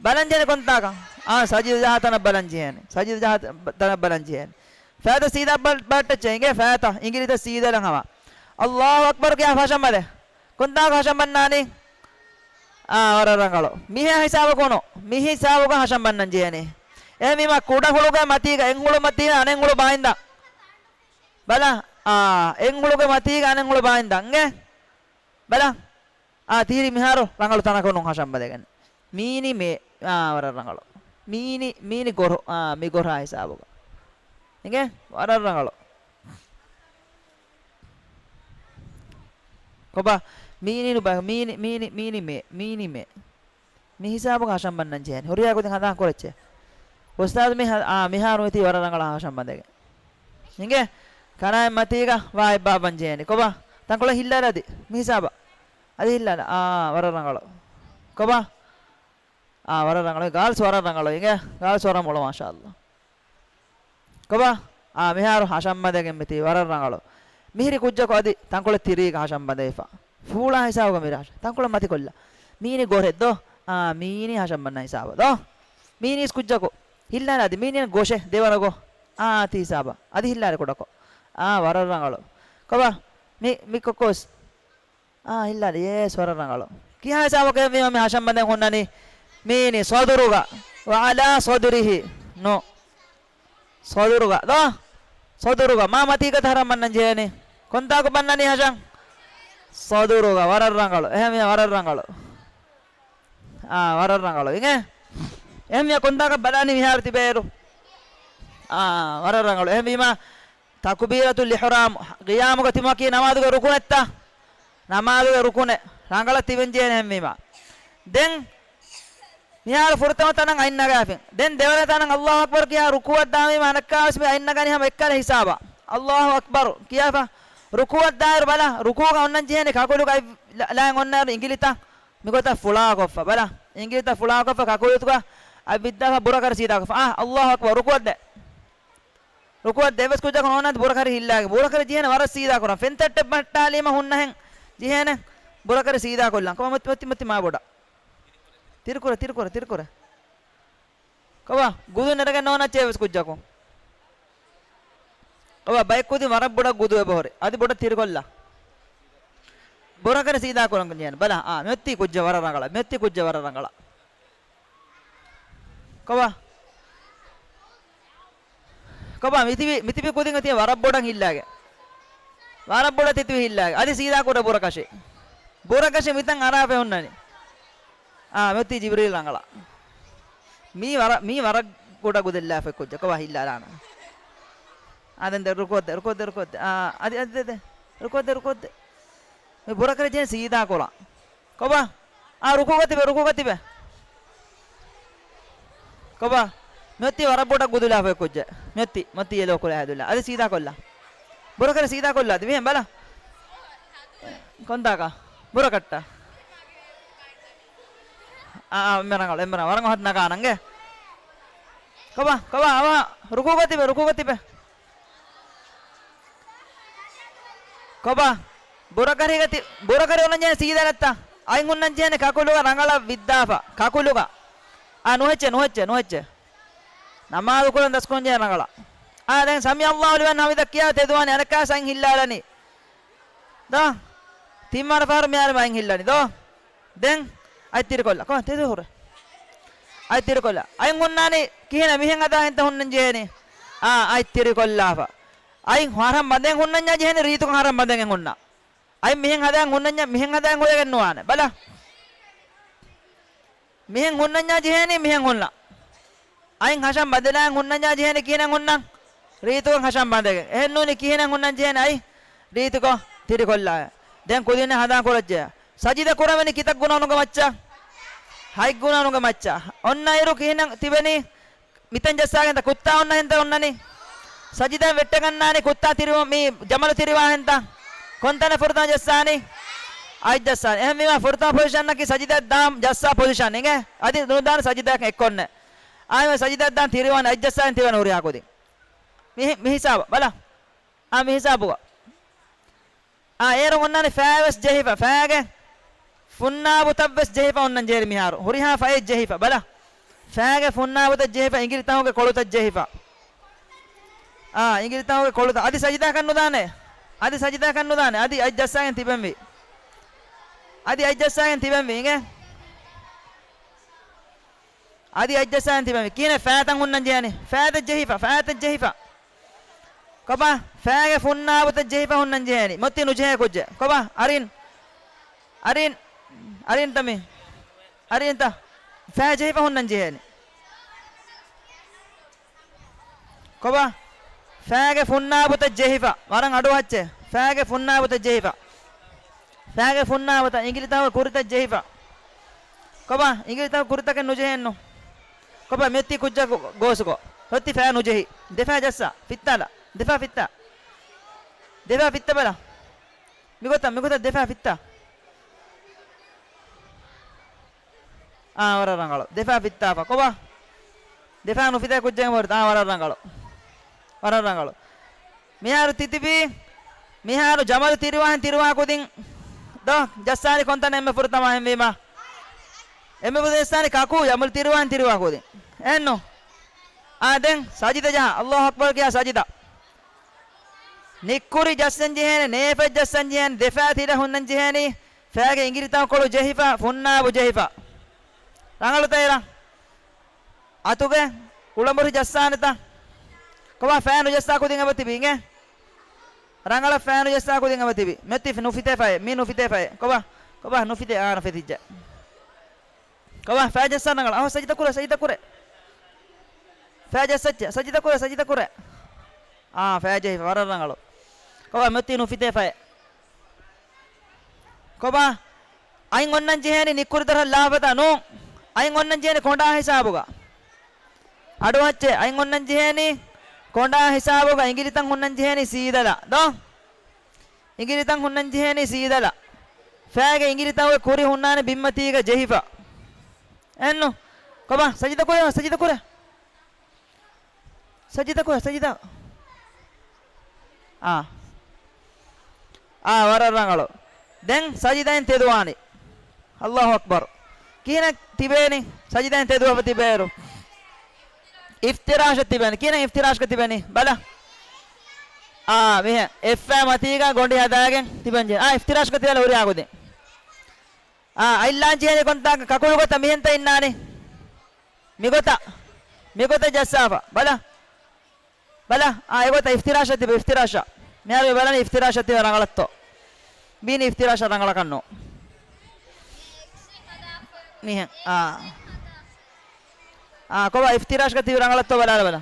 ބަލަން ޖެހޭނެ ކޮންތާކަށް؟ އާ، ސަޖިދަ ޖަހާ ތަނަށް ބަލަން ޖެހޭނެ. ސަޖިދަ ޖަހާ ތަނަށް ބަލަން ޖެހޭނެ. ފައިތަ ސީދާ ބަ-، ބައްޓައްޗޭ އިނގޭ ފައިތަ. އިނގިލިތައް ސީދާލަން ހަމަ. އައްލާހު އަކްބަރު ކިޔާ ހަށަން ބަލޭ. ކޮންތާކަށް ހަށަން ބަންނާނީ؟ އާ، ވަރަށް ރަނގަޅު. މިހާ ހިސާބަކުނު. މި ހިސާބުގަ ހަށަން ބަންނަން ޖެހޭނީ. އެހެންވީމާ ކުޑަ ހުޅުގެ މަތީގަ އެއްހުޅު މަތީގަ އަނެއްހުޅު ބާއިންދާ. ބަލަ. އާ، އެއްހުޅުގެ މަތީގަ އަނެއްހުޅު ބާއިންދާ. އިނގޭ؟ ބަލަ. އާ، ތިހިރީ މިހާރު ރަނގަޅު ތަނަކުނު ހަށަން ބަލަގެން. މީނި މޭ. އާ، ވަރަށް ރަނގަޅު. މީނި، މީނި ގޮރު. އާ، މި ގޮރާ ހިސާބުގަ. އިނގޭ؟ ވަރަށް ރަނގަޅު. ކޮބާ؟ މީނި ނުބަ-، މީނި، މީނި، މީނި މޭ. މީނި މޭ. މި ހިސާބުގަ ހަށަން ބަންނަން ޖެހޭނެ. ހުރިހާ ކުދިން ހަނދާން ކުރައްޗޭ. އުސްތާޛު މި ހަ-، އާ، މިހާރު މިތީ ވަރަށް ރަނގަޅަށް ހަށަން ބަނދެގެން. އިނގޭ؟ ކަނާތް މަތީގަ ވާ އެއްބާ ބަން ޖެހޭނެ. ކޮބާ؟ ތަންކޮޅެއް ހިއްލާލަދި. މި ހިސާބަށް. އަދި ހިއްލާލަ. އާ، ވަރަށް ރަނގަޅު. ކޮބާ؟ އާ، ވަރަށް ރަނގަޅު. ގާލްސް ވަރަށް ރަނގަޅު. އިނގޭ؟ ގާލްސް ވަރަށް މޮޅު، މާޝާﷲ. ކޮބާ؟ އާ، މިހާރު ހަށަން ބަނދެގެން މިތީ ވަރަށް ރަނގަޅު. މިހިރި ކުއްޖަކު އަދި ތަންކޮޅެއް ތިރީގަ ހަށަން ބަނދެވިފަ. ފޫޅާ ހިސާބުގަ މިރި ހަށަ-، ތަންކޮޅެއް މަތިކޮށްލާ. މީނި ގޮށެއް ދޯ؟ އާ، މީނި ހަށަން ބަންނަ ހިސާބަށް ދޯ؟ މީނީސް ކުއްޖަކު. ހިއްލާނެ އަދި މީނި ގޮށެއް ދެވަރަ ގޮ. އާ، ތި ހިސާބަށް. އަދި ހިއްލާރެ ކުޑަކޮށް. އާ، ވަރަށް ރަނގަޅު. ކޮބާ؟ މި، މި ކޮކޯސް. އާ، ހިއްލާލި. ޔެސް، ވަރަށް ރަނގަޅު. ކިހާ ހިސާބަކަށް ވީމަ މި ހަށަން ބަނދެން ހުންނަނީ؟ މީނި ޞަދުރުގަ. ވަޢަލާ ޞަދުރިހި. ނޯ. ޞަދުރުގަ. ދޯ؟ ޞަދުރުގަ. މާ މަތީގަ ހަށަން ބަންނަން ޖެހޭނީ. ކޮންތާކު ބަންނަނީ ހަށަން؟ ޞަދުރުގަ. ވަރަށް ރަނގަޅު. އެހެންވީމަ ވަރަށް ރަނގަޅު. އާ، ވަރަށް ރަނގަޅު. އިނގޭ؟ އެހެންވީމަ ކޮންތާކަށް ބަލާނީ މިހާރު ތިބޭއިރު؟ އާ، ވަރަށް ރަނގަޅު. އެހެންވީމަ ތަކުބީރަތުލް އިޙްރާމް، ޤިޔާމުގަ ތިމަކީ ނަމާދުގެ ރުކުނެއްތަ؟ ނަމާދުގެ ރުކުނެއް. ރަނގަޅަށް ތިބެން ޖެހޭނެ އެހެންވީމަ. ދެން މިހާރު ފުރަތަމަ ތަނަށް އަތް ނަގާފިން. ދެން ދެވަނަ ތަނަށް އައްލާހު އަކްބަރު ކިޔާ ރުކޫޢަށް ދާމީމަ އަނެއްކާވެސް މި އަތް ނަގަނީ ހަމަ އެއްކަލަ ހިސާބަށް. އައްލާހު އަކްބަރު ކިޔާފަ ރުކޫޢަށް ދާއިރު ބަލަ، ރުކޫޢުގަ އޮންނަން ޖެހޭނެ ކަކުލުގަ އަތް ލަ-، ލައިން އޮންނައިރު އިނގިލިތައް މިގޮތަށް ފުޅާކޮށްފަ ބަލަ. އިނގިލިތައް ފުޅާކޮށްފަ ކަކުލުތުގަ އަތް ވިއްދާފަ ބުރަކަށި ސީދާކޮށްފަ. އާ، އައްލާހު އަކްބަރު، ރުކޫޢަށް ދޭ. ރުކޫޢަށް ދެވެސް ކުއްޖަކު ނޯންނާނެ ބުރަކަށި ހިއްލާގެ. ބުރަކަށި ޖެހޭނެ ވަރަށް ސީދާ ކުރަން. ފެންތައްޓެއް ބައްޓާލީމަ ހުންނަހެން ޖެހޭނެ ބުރަކަށި ސީދާ ކޮށްލަން. ކޮބާ މަތި، މަތި، މަތި މާ ބޮޑަށް. ތިރިކުރަ، ތިރިކުރަ، ތިރިކުރަ. ކޮބާ ގުދު ނެރެގެން ނޯންނާ އެއްޗެއް ވެސް ކުއްޖަކު. ކޮބާ ބައެއް ކުދިން ވަރަށް ބޮޑަށް ގުދު އެބަހުރި. އަދި ބޮޑަށް ތިރިކޮށްލާ. ބުރަކަށި ސީދާ ކުރަން ޖެހޭނެ. ބަލަ، އާ، މިއޮތީ ކުއްޖެއް ވަރަށް ރަނގަޅަށް. މިއޮތީ ކުއްޖެއް ވަރަށް ރަނގަޅަށް. ކޮބާ؟ ކޮބާ މިތިބި، މިތިބި ކުދިން އޮތީ ވަރަށް ބޮޑަށް ހިއްލާގެ. ވަރަށް ބޮޑަށް ތިތިބި ހިއްލާގެ. އަދި ސީދާ ކުރޭ ބުރަކަށި. ބުރަކަށި މިތަން އަރާފަ ހުންނަނީ. އާ، މިއޮތީ ޖިބްރީލް ރަނގަޅަށް. މީ ވަރަށް، މީ ވަރަށް ކުޑަ ގުދެއްލާފަ ކުއްޖެއް. ކޮބާ ހިއްލާލާނަ. އާ، ދެން ދެ ރުކުވަށް ދެ، ރުކުވަށް ދެ، ރުކުވަށް ދެ. އާ، އަދި، އަދި ދެ، ދެ. ރުކުވަށް ދެ، ރުކުވަށް ދެ. މި ބުރަކަށި ޖެހޭނެ ސީދާ ކުރަން. ކޮބާ؟ އާ، ރުކޫގަ ތިބެ، ރުކޫގަ ތިބެ. ކޮބާ؟ މިއޮތީ ވަރަށް ބޮޑަށް ގުދުލާފަ ކުއްޖެއް. މިއޮތީ، މިއޮތީ އެލޯ ކުރެ ހެދުލާ. އަދި ސީދާ ކޮށްލާ. ބުރަކަށް ސީދާ ކޮށްލާ. ދިވެހެން ބަލަ. ކޮންތާކަށް؟ ބުރަކަށްޓަ. އާ، އާ، އެންމެ ރަނގަޅު، އެންމެ ރަނގަޅު. ވަރަށް އޮހޮތް ނަގާނަންގެ. ކޮބާ؟ ކޮބާ؟ އަވަހަށް. ރުކޫގަ ތިބެ، ރުކޫގަ ތިބެ. ކޮބާ؟ ބުރަކަށް ހިގަތި، ބުރަކަށް އޮންނަން ޖެހޭ ސީދާ ނެތްތަ؟ އަތް ހުންނަން ޖެހޭނެ ކަކުލުގަ ރަނގަޅަށް ވިއްދާފަ. ކަކުލުގަ. އާ، ނުހެއްޗެ، ނުހެއްޗެ، ނުހެއްޗެ. ނަމާދު ކުރަން ދަސްކުރަން ޖެހޭ ރަނގަޅަށް. އާ، ދެން ސަމިޢަ ﷲ ލިމަން ޙަމިދަ ކިޔާ ތެދުވާނެ އަނެއްކާ އަތް ހިއްލާލަނީ. ދޯ. ތިންވަނަ ފަހަރު މިހާރު އަތް ހިއްލަނީ. ދޯ. ދެން އަތް ތިރިކޮށްލާ. ކޮން ތެދު ހުރެ؟ އަތް ތިރިކޮށްލާ. އަތް ހުންނާނީ ކިހިނެއް މިހެން ހަދާ ހިންތަ ހުންނަން ޖެހޭނީ؟ އާ، އަތް ތިރިކޮށްލާފަ. އަތް ހަރަން ބަނދެން ހުންނަންޏާ ޖެހޭނީ ރީތިކޮށް ހަރަން ބަނދެން ހުންނަ. އަތް މިހެން ހަދާ ހުންނަންޏާ، މިހެން ހަދާ ހުރެގެން ނުވާނެ. ބަލަ. މިހެން ހުންނަންޏާ ޖެހޭނީ މިހެން ހުންނަ. އަތް ހަށަން ބަނދެލާން ހުންނަންޏާ ޖެހޭނީ ކިހިނެއް ހުންނަން؟ ރީތިކޮށް ހަށަން ބަނދެގެން. އެހެންނޫނީ ކިހިނެއް ހުންނަން ޖެހޭނީ؟ އަތް ރީތިކޮށް ތިރިކޮށްލާ. ދެން ކުދިންނެއް ހަނދާން ކުރައްޖެ. ސަޖިދަ ކުރެވެނީ ކިތައް ގުނަ އުނުގެ މައްޗަށް؟ ހަތް ގުނަ އުނުގެ މައްޗަށް. އޮންނައިރު ކިހިނެއް ތިބެނީ؟ މިތަން ޖައްސާގެންތަ ކުއްތާ އޮންނަ ހެންތަ އޮންނަނީ؟ ސަޖިދައިން ވެއްޓެގަންނާނީ ކުއްތާ ތިރިވަ-، މި ޖަމަލު ތިރިވާ ހެންތަ؟ ކޮންތަނެއް ފުރަތަމަ ޖައްސާނީ؟ އަތް ޖައްސާނީ. އެހެންވީމާ ފުރަތަމަ ޕޮޒިޝަނަކީ ސަޖިދައަށް ދާން ޖައްސާ ޕޮޒިޝަން އިނގޭ. އަދި ނުދާނެ ސަޖިދައަކަށް އެއްކޮށްނެ. އާއިމަ ސަޖިދައަށް ދާން ތިރިވާނެ އަތް ޖައްސާގެން ތިބެން ހުރިހާ ކުދިން. މި-، މި ހިސާބަށް ބަލަ. އާ، މި ހިސާބުގަ. އާ، އޭރުން އޮންނާނެ ފައިވެސް ޖެހިފަ، ފައިގެ ފުންނާބުތައްވެސް ޖެހިފަ އޮންނަން ޖެހޭ މިހާރު. ހުރިހާ ފައެއް ޖެހިފަ. ބަލަ. ފައިގެ ފުންނާބުތައް ޖެހިފަ، އިނގިލިތަނުގެ ކޮޅުތައް ޖެހިފަ. އާ، އިނގިލިތަނުގެ ކޮޅުތައް. އަދި ސަޖިދާކަށް ނުދާނެ. އަދި ސަޖިދާކަށް ނުދާނެ. އަދި އަތް ޖައްސާގެން ތިބެންވީ. އަދި އަތް ޖައްސާގެން ތިބެންވީ އިނގޭ. އަދި އަތް ޖައްސާގެން ތިބެންވީ. ކިހިނެއް ފައިތައް ހުންނަން ޖެހޭނީ؟ ފައިތައް ޖެހިފަ، ފައިތައް ޖެހިފަ. ކޮބާ؟ ފައިގެ ފުންނާބުތައް ޖެހިފަ ހުންނަން ޖެހޭނީ. މޮތީ ނުޖެހޭ ކުއްޖެއް. ކޮބާ؟ އަރިން. އަރިން. އަރިންތަ މީ؟ އަރިންތަ؟ ފައި ޖެހިފަ ހުންނަން ޖެހޭނީ. ކޮބާ؟ ފައިގެ ފުންނާބުތައް ޖެހިފަ. ވަރަށް އަޑު އައްޗޭ. ފައިގެ ފުންނާބުތައް ޖެހިފަ. ފައިގެ ފުންނާބުތައް، އިނގިލިތަނުގެ ކުރިތައް ޖެހިފަ. ކޮބާ؟ އިނގިލިތަނުގެ ކުރިތަކެއް ނުޖެހޭނު. ކޮބާ؟ މިއޮތީ ކުއްޖަކު ގޯސްކޮށް. ހޮތީ ފައި ނުޖެހި. ދެފައި ޖައްސާ. ފިއްތާލާ. ދެފައި ފިއްތާ. ދެފައި ފިއްތަ ބަލަ. މިގޮތަށް، މިގޮތަށް ދެފައި ފިއްތާ. އާ، ވަރަށް ރަނގަޅު. ދެފައި ފިއްތާފަ. ކޮބާ؟ ދެފައި ނުފިތޭ ކުއްޖެއް މުރި. އާ، ވަރަށް ރަނގަޅު. ވަރަށް ރަނގަޅު. މިހާރު ތިތިބީ، މިހާރު ޖަމަލު ތިރިވާހެން ތިރިވާ ކުދިން. ދޯ، ޖައްސާނީ ކޮންތަނެއް އެންމެ ފުރަތަމަ އެހެންވީމާ؟ އެންމެ ފުރަތަމަ ޖައްސާނީ ކަކޫ، ޖަމަލު ތިރިވާހެން ތިރިވާ ކުދިން. އެހެންނު؟ އާ، ދެން ސަޖިދަ ޖަހާ. އައްލާހު އަކްބަރު ކިޔާ ސަޖިދަ. ނިއްކުރި ޖައްސަން ޖެހޭނެ، ނޭފަތް ޖައްސަން ޖެހޭނެ، ދެފައި ތިރަ ހުންނަން ޖެހޭނީ، ފައިގެ އިނގިލިތަން ކޮޅު ޖެހިފަ، ފުންނާބު ޖެހިފަ. ރަނގަޅުތަ އޭރަށް؟ އަތުގެ އުޅަނބުރި ޖައްސާނެތަ؟ ކޮބާ ފައި ނުޖައްސާ ކުދިން އެބަ ތިބީ އިނގޭ؟ ރަނގަޅަށް ފައި ނުޖައްސާ ކުދިން އެބަ ތިބީ. މިއޮތީ ނުފިތޭ ފައެއް، މީ ނުފިތޭ ފައެއް. ކޮބާ؟ ކޮބާ ނުފިތޭ؟ އާ، ނުފިތިއްޖެ. ކޮބާ ފައި ޖައްސާ ރަނގަޅަށް. އަހަ، ސަޖިދަ ކުރޭ، ސަޖިދަ ކުރޭ. ފައި ޖައްސައްޗޭ، ސަޖިދަ ކުރޭ، ސަޖިދަ ކުރޭ. އާ، ފައި ޖެހިފަ، ވަރަށް ރަނގަޅު. ކޮބާ މިއޮތީ ނުފިތޭ ފައެއް. ކޮބާ؟ އަތް އޮންނަން ޖެހޭނީ ނިއްކުރި ދަރަހަށް ލާފަތާ ނޫން. އަތް އޮންނަން ޖެހޭނީ ކޮނޑާ ހިސާބުގަ. އަޑު އައްޗޭ، އަތް އޮންނަން ޖެހޭނީ ކޮނޑާ ހިސާބުގަ، އިނގިލިތަން ހުންނަން ޖެހޭނީ ސީދަލަށް. ދޯ؟ އިނގިލިތަން ހުންނަން ޖެހޭނީ ސީދަލަށް. ފައިގެ އިނގިލިތަނުގެ ކުރި ހުންނާނެ ބިންމަތީގަ ޖެހިފަ. އެހެންނު؟ ކޮބާ؟ ސަޖިދަ ކުރޭ، ސަޖިދަ ކުރޭ. ސަޖިދަ ކުރޭ، ސަޖިދަ. އާ. އާ، ވަރަށް ރަނގަޅު. ދެން ސަޖިދައިން ތެދުވާނީ. އައްލާހު އަކްބަރު. ކިހިނެއް ތިބޭނީ؟ ސަޖިދައިން ތެދުވެފަ ތިބޭއިރު. އިފްތިރާޝަށް ތިބޭނީ. ކިހިނެއް އިފްތިރާޝްގަ ތިބޭނީ؟ ބަލަ. އާ، މިހެން. އެއްފައި މަތީގަ ގޮނޑި ހަދާގެން ތިބެންޖެ. އާ، އިފްތިރާޝްގަ ތިބޭ ހުރިހާ ކުދިން. އާ، އަތްލާން ޖެހޭނީ ކޮންތާކަށް؟ ކަކުލު ގޮތަށް މިހެންތަ އިންނާނީ؟ މިގޮތަށް. މިގޮތަށް ޖައްސާފަ. ބަލަ. ބަލަ. އާ، އެގޮތަށް އިފްތިރާޝަށް ތިބެ، އިފްތިރާޝަށް. މިހާރު ބަލަނީ އިފްތިރާޝަށް ތިބެ ރަނގަޅަށްތޯ. ބީނީ އިފްތިރާޝަށް ރަނގަޅަކަށްނު. މިހެން. އާ. އާ، ކޮބާ އިފްތިރާޝްގަ ތިބި ރަނގަޅަށްތޯ ބަލާލަ ބަލަ.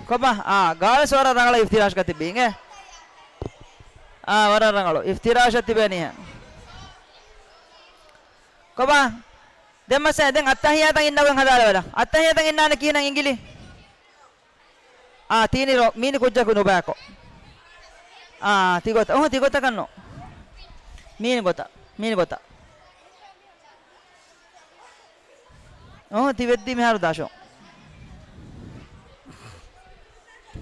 ކޮބާ؟ އާ، ގާވެސް ވަރަށް ރަނގަޅަށް އިފްތިރާޝްގަ ތިބީ އިނގޭ. އާ، ވަރަށް ރަނގަޅު. އިފްތިރާޝަށް ތިބޭނީ ހެން. ކޮބާ؟ ދެން މަސައް، ދެން އައްތަހިޔާތަށް އިންނަގޮތް ހަދާލަބަލަ. އައްތަހިޔާތަށް އިންނާނެ ކިހިނެއް އިނގިލި؟ އާ، ތީނި ރޯ-، މީނި ކުއްޖަކު ނުބަޔަކޮ. އާ، ތިގޮތަށް. އޮހޮ، ތިގޮތަކަށް ނޯ. މީނި ގޮތަށް. މީނި ގޮތަށް. އޮހޮ، ތި ވެއްދީ މިހާރު ދާށޯ.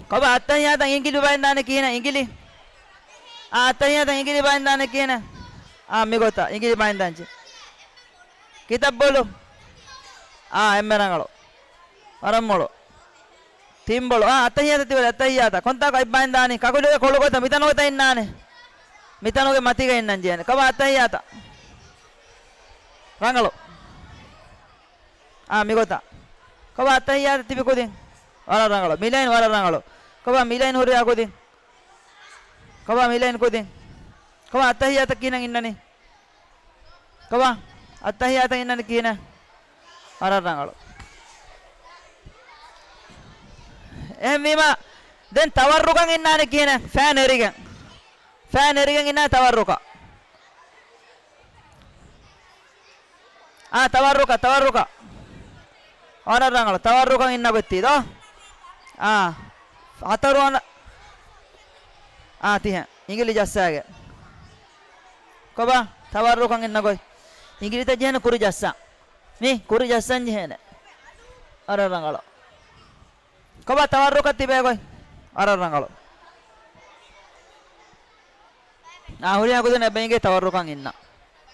ކޮބާ އައްތަހިޔާތަށް އިނގިލި ބައިންދާނެ ކިހިނެއް އިނގިލި؟ އާ، އައްތަހިޔާތަށް އިނގިލި ބައިންދާނެ ކިހިނެއް؟ އާ، މިގޮތަށް އިނގިލި ބައިންދާންޖެ. ކިތައް ބޮލު؟ އާ، އެންމެ ރަނގަޅު. ވަރަށް މޮޅު. ތިންބޮޅު. އާ، އައްތަހިޔާތަށް ތިބަ އައްތަހިޔާތަށް. ކޮންތާކު އަތް ބައިންދާނީ؟ ކަކުލުގެ ކޮޅުގޮތަށް މިތަނުގަތަ އިންނާނެ. މިތަނުގެ މަތީގަ އިންނަން ޖެހޭނެ. ކޮބާ އައްތަހިޔާތަށް؟ ރަނގަޅު. އާ، މިގޮތަށް. ކޮބާ އައްތަހިޔާތަށް ތިބި ކުދިން؟ ވަރަށް ރަނގަޅު. މިލައިން ވަރަށް ރަނގަޅު. ކޮބާ މިލައިން ހުރިހާ ކުދިން؟ ކޮބާ މިލައިން ކުދިން؟ ކޮބާ އައްތަހިޔާތަށް ކިހިނެއް އިންނަނީ؟ ކޮބާ؟ އައްތަހިޔާތަށް އިންނަނީ ކިހިނެއް؟ ވަރަށް ރަނގަޅު. އެހެންވީމަ، ދެން ތަވައްރުކަށް އިންނާނެ ކިހިނެއް؟ ފައިން އެރިގެން. ފައިން އެރިގެން އިންނާނެ ތަވައްރުކަށް. އާ، ތަވައްރުކަށް، ތަވައްރުކަށް. ވަރަށް ރަނގަޅު. ތަވައްރުކަށް އިންނަ ގޮތްތީ ދޯ؟ އާ. ހަތަރު އަނަ-، އާ، ތިހެން. އިނގިލި ޖައްސާގެ. ކޮބާ؟ ތަވައްރުކަށް އިންނަ ގޮތް. އިނގިލިތައް ޖެހޭނެ ކުރި ޖައްސަން. މި ކުރި ޖައްސަން ޖެހޭނެ. ވަރަށް ރަނގަޅު. ކޮބާ ތަވައްރުކަށް ތިބޭ ގޮތް؟ ވަރަށް ރަނގަޅު. އާ، ހުރިހާ ކުދިން އެބައިނގޭ ތަވައްރުކަށް އިންނަ.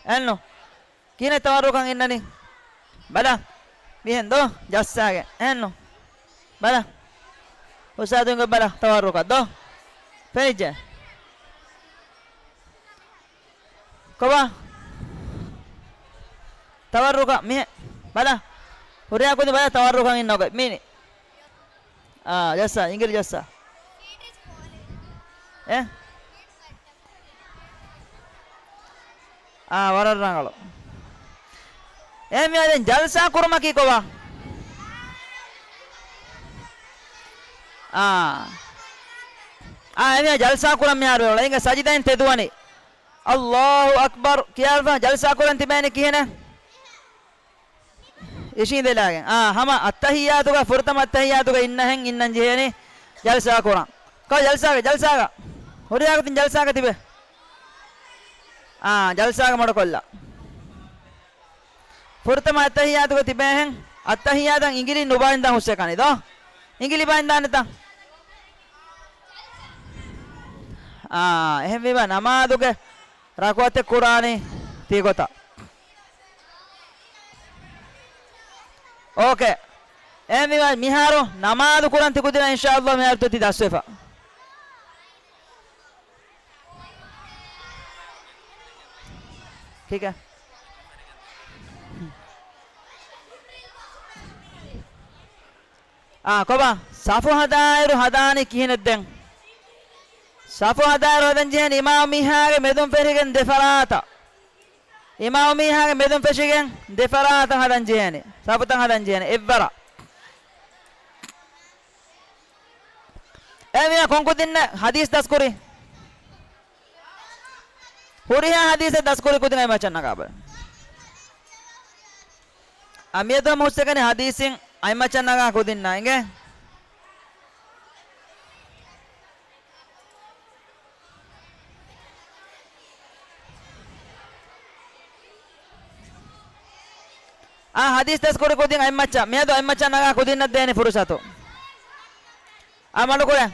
އެންނު. ކިހިނެއް ތަވައްރުކަށް އިންނަނީ؟ ބަލަ. މިހެން ދޯ؟ ޖައްސާގެ. އެންނު. ބަލަ. އުސާދުންގެ ބަލަ ތަވައްރުކަށް ދޯ؟ ފެނިއްޖެ. ކޮބާ؟ ތަވައްރުކަށް މިހެން. ބަލަ. ހުރިހާ ކުދިން ބަލަ ތަވައްރުކަށް އިންނަ ގޮތް. މީނި. އާ، ޖައްސާ، އިނގިލި ޖައްސާ. އެ؟ އާ، ވަރަށް ރަނގަޅު. އެ މިއާ ދެން ޖަލްސާ ކުރުމަކީ ކޮބާ؟ އާ. އާ، އެ މިއާ ޖަލްސާ ކުރަން މިހާރު ވެ އުޅޭ. އިނގޭ ސަޖިދައިން ތެދުވަނީ. އައްލާހު އަކްބަރު ކިޔާފަ ޖަލްސާ ކުރަން ތިބޭނެ ކިހިނެއް؟ އިށީނދެލާގެން. އާ، ހަމަ އައްތަހިއްޔާތުގަ، ފުރަތަމަ އައްތަހިއްޔާތުގަ އިންނަހެން އިންނަން ޖެހޭނީ ޖަލްސާ ކުރަން. ކޮ ޖަލްސާގަ، ޖަލްސާގަ. ހުރިހާ ގޮތުން ޖަލްސާގަ ތިބޭ. އާ، ޖަލްސާގަ މަޑުކޮށްލާ. ފުރަތަމަ އައްތަހިއްޔާތުގަ ތިބޭހެން، އައްތަހިއްޔާތަށް އިނގިލި ނުބައިންދާ ހުސްއެކަނި ދޯ؟ އިނގިލި ބައިންދާނެތަ؟ އާ، އެހެންވީމަ ނަމާދުގެ ރަކުޢަތެއް ކުރާނީ ތިގޮތަށް. އޯކޭ. އެހެންވީމަ މިހާރު ނަމާދު ކުރަން ތި ކުދިން އިންޝާﷲ މިހާރު ތި ދަސްވެފަ. ކީކޭ؟ އާ، ކޮބާ؟ ސަފު ހަދާއިރު ހަދާނީ ކިހިނެއް ދެން؟ ސަފު ހަދާއިރު ހަދަން ޖެހޭނީ އިމާމު މީހާގެ މެދުން ފެށިގެން ދެފަރާތަށް. އިމާމު މީހާގެ މެދުން ފެށިގެން ދެފަރާތަށް ހަދަން ޖެހޭނީ. ސަފުތައް ހަދަން ޖެހޭނީ އެއްވަރަށް. އެ މީހާ ކޮން ކުދިންނެއް ހަދީސް ދަސްކުރީ؟ ހުރިހާ ހަދީސެއް ދަސްކުރި ކުދިން އަތްމައްޗަށް ނަގާބަލަ. އަ، މިއަދު ހަމަ ހުސްއެކަނި ހަދީސް އަތްމައްޗަށް ނަގާ ކުދިންނާ އިނގޭ. އާ، ހަދީސް ދަސްކުރި ކުދިން އަތްމައްޗަށް. މިއަދު އަތްމައްޗަށް ނަގާ ކުދިންނަށް ދޭނެ ފުރުސަތު. އާ، މަޑުކުރޭ.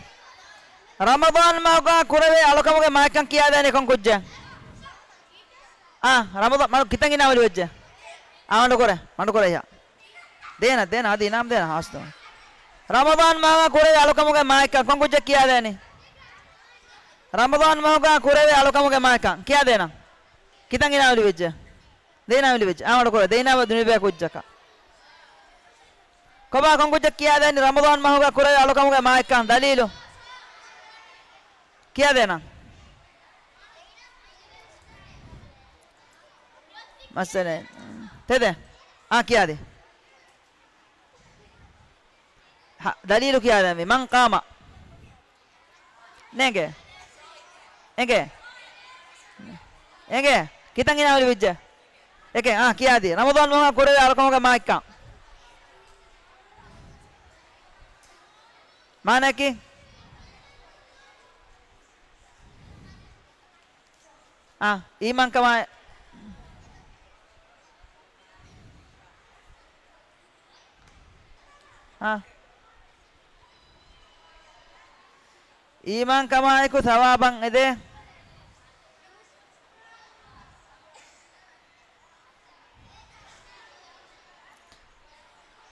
ރަމަޟާން މަހުގަ ކުރެވޭ އަޅުކަމުގެ މާތްކަން ކިޔާދޭނެ ކޮން ކުއްޖެއް؟ އާ، ރަމަޟާން މަޑު ކިތަން ގިނަ އަމަލު ވެއްޖެ؟ އާ، މަޑުކުރޭ. މަޑުކުރޭ ހިޔާ. ދޭނަ، ދޭނަ، އަދި އިނާމް ދޭނަ ހާސްތޯ. ރަމަޟާން މަހުގަ ކުރެވޭ އަޅުކަމުގެ މާތްކަން ކޮން ކުއްޖެއް ކިޔާދޭނީ؟ ރަމަޟާން މަހުގަ ކުރެވޭ އަޅުކަމުގެ މާތްކަން ކިޔާދޭނަ. ކިތަން އިނާމް ލިބިއްޖެ؟ ދެ އިނާމް ލިބިއްޖެ. އާ، މަޑުކުރޭ. ދެ އިނާމް ދުނިބޭ ކުއްޖަކަށް. ކޮބާ ކޮން ކުއްޖެއް ކިޔާދޭނީ ރަމަޟާން މަހުގަ ކުރެވޭ އަޅުކަމުގެ މާތްކަން ދަލީލު؟ ކިޔާދޭނަ. މައްސަލައެއް. ތެދެއް. އާ، ކިޔާދޭ. ހަ، ދަލީލު ކިޔާދޭންވީ. މަން ޤާމަ. ނޭނގެ. އެނގޭ. އެނގޭ؟ ކިތަން އިނާމު ލިބިއްޖެ؟ އެކެއް، އާ، ކިޔާދީ. ރަމަޟާން މަހުގަ ކުރެވޭ އަޅުކަމުގެ މާތްކަން. މާނައަކީ؟ އާ، އީމާންކަމާ، އާ، އީމާންކަމާއެކު ސަވާބަށް އެދޭ.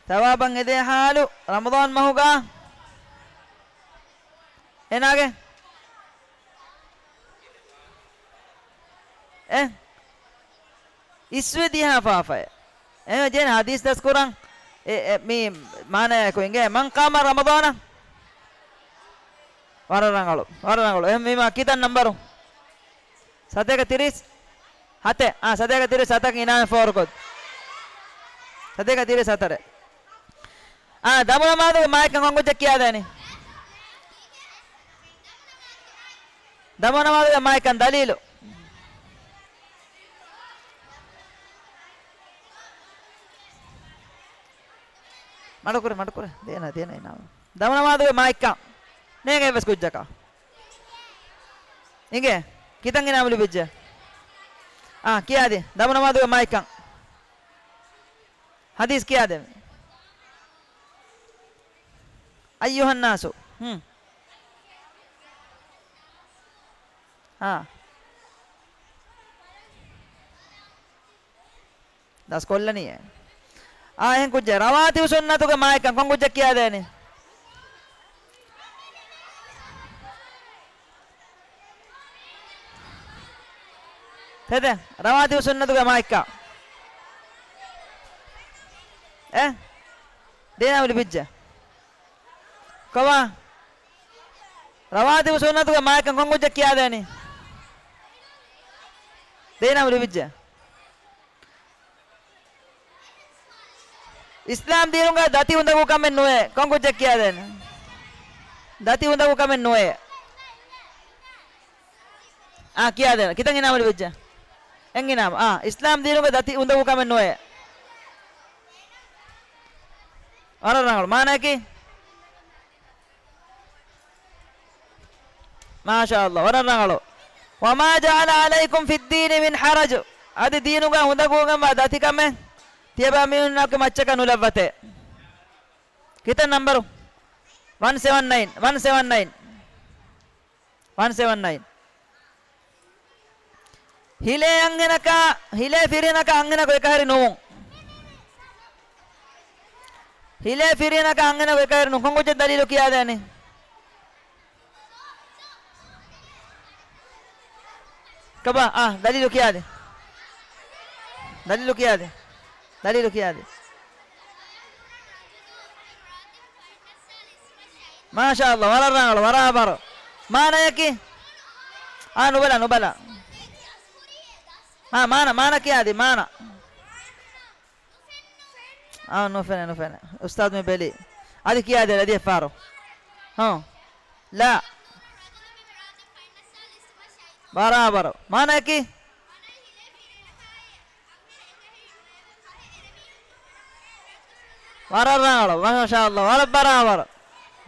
ސަވާބަށް އެދޭ ހާލު ރަމަޟާން މަހުގަ އޭނާގެ އެ އިސްވެ ދިހާ ފާފައެއް. އެހެން ޖެހެން ހަދީސް ދަސްކުރަން އެ، އެ، މީ މާނަޔަކު އިނގޭ، މަން ޤާމަ ރަމަޟާނަ. ވަރަށް ރަނގަޅު، ވަރަށް ރަނގަޅު. އެހެން މީމާ ކިތަން ނަންބަރު؟ ސަތޭކަ ތިރީސް ހަތެއް. އާ، ސަތޭކަ ތިރީސް ހަތަކަށް އިނާމެއް ފޯރުކޮށް. ސަތޭކަ ތިރީސް ހަތަރެއް. އާ، ދަމު ނަމާދުގެ މާތްކަން ކޮން ކުއްޖެއް ކިޔާދޭނީ؟ ދަމު ނަމާދުގެ މާތްކަން ދަލީލު. މަޑުކުރެ، މަޑުކުރެ. ދޭނަ، ދޭނަ އިނާމު. ދަމު ނަމާދުގެ މާތްކަން. ނޭނގެ އެއްވެސް ކުއްޖަކަށް. އިނގޭ. ކިތަން އިނާމު ލިބިއްޖެ؟ އާ، ކިޔާދި. ދަމު ނަމާދުގެ މާތްކަން. ހަދީސް ކިޔާދެ. އައްޔުހައްނާސު. ހުން. އާ. ދަސްކޮށްލަނީ. އާ، އެހެން ކުއްޖެއް. ރަވާތިބު ސުންނަތުގެ މާތްކަން ކޮން ކުއްޖެއް ކިޔާދޭނީ؟ ތެދެއް. ރަވާތިބު ސުންނަތުގެ މާތްކަން. އެ؟ ދޭނާމު ލިބިއްޖެ. ކޮބާ؟ ރަވާތިބު ސުންނަތުގެ މާތްކަން ކޮން ކުއްޖެއް ކިޔާދޭނީ؟ ދޭނާމު ލިބިއްޖެ. އިސްލާމް ދީނުގަ ދަތި އުނދަގޫ ކަމެއް ނުވޭ. ކޮން ކުއްޖެއް ކިޔާދޭނެ؟ ދަތި އުނދަގޫ ކަމެއް ނުވޭ. އާ، ކިޔާދޭނެ. ކިތަން އިނާމު ލިބިއްޖެ؟ އެއް އިނާމު. އާ، އިސްލާމް ދީނުގަ ދަތި އުނދަގޫ ކަމެއް ނުވޭ. ވަރަށް ރަނގަޅު. މާނައަކީ؟ މާޝާﷲ، ވަރަށް ރަނގަޅު. وما جعل عليكم في الدين من حرج. އަދި ދީނުގަ އުނދަގޫގަންވާ ދަތިކަމެއް ތިޔަބައިމީހުންނާއެކު މައްޗަކަށް ނުލައްވަތޭ. ކިތައް ނަންބަރު؟ ވަން ސެވަން ނައިން، ވަން ސެވަން ނައިން. ވަން ސެވަން ނައިން. ހިލޭ އަންހެނަކާ، ހިލޭ ފިރިހެނަކާ އަންހެނަކު އެކަހެރި ނޫން. ހިލޭ ފިރިހެނަކާ އަންހެނަކު އެކަހެރި ނޫން. ކޮން ކުއްޖެއް ދަލީލު ކިޔާދޭނީ؟ ކޮބާ؟ އާ، ދަލީލު ކިޔާދޭ. ދަލީލު ކިޔާދޭ. ދަލީލު ކިޔާދޭ. މާޝާﷲ، ވަރަށް ރަނގަޅު، ވަރަށް ބާރު. މާނަޔަކީ؟ އާ، ނުބަލާ، ނުބަލާ. އާ، މާނަ، މާނަ ކިޔާދީ، މާނަ. އާ، ނުފެނެ، ނުފެނެ. އުސްތާދު މި ބެލީ. އަދި ކިޔާދޭ، އަދި އެއްފަހަރު. ހުން. ލާ. ބަރާބަރު. މާނަޔަކީ؟ ވަރަށް ރަނގަޅު، މާޝާﷲ، ވަރަށް ބަރާބަރު.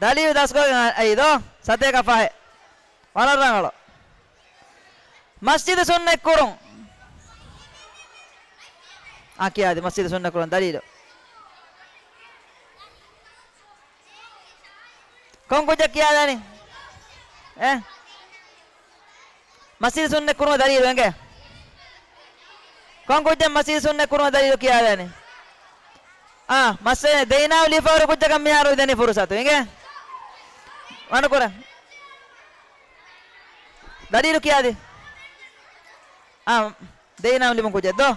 ދަލީލު ދަސްކޮށް އައިދޯ، ސަތޭކަ ފަހެއް. ވަރަށް ރަނގަޅު. މަސްޖިދު ސުންނަތް ކުރުން. އާ، ކިޔާދި، މަސްޖިދު ސުންނަތް ކުރުން ދަލީލު. ކޮން ކުއްޖެއް ކިޔާދާނީ؟ އެ؟ މަސްޖިދު ސުންނަތް ކުރުމަށް ދަލީލު އެނގޭ؟ ކޮން ކުއްޖެއް މަސްޖިދު ސުންނަތް ކުރުމަށް ދަލީލު ކިޔާދާނީ؟ އާ، މައްސަލަ ދެ އިނާމު ލިބިފަ ހުރި ކުއްޖަކަށް މިހާރު ދެނީ ފުރުސަތު އިނގޭ؟ ވަނޑުކުރަން. ދަލީލު ކިޔާދި. އާ، ދެ އިނާމު ލިބުނު ކުއްޖެއް ދޯ؟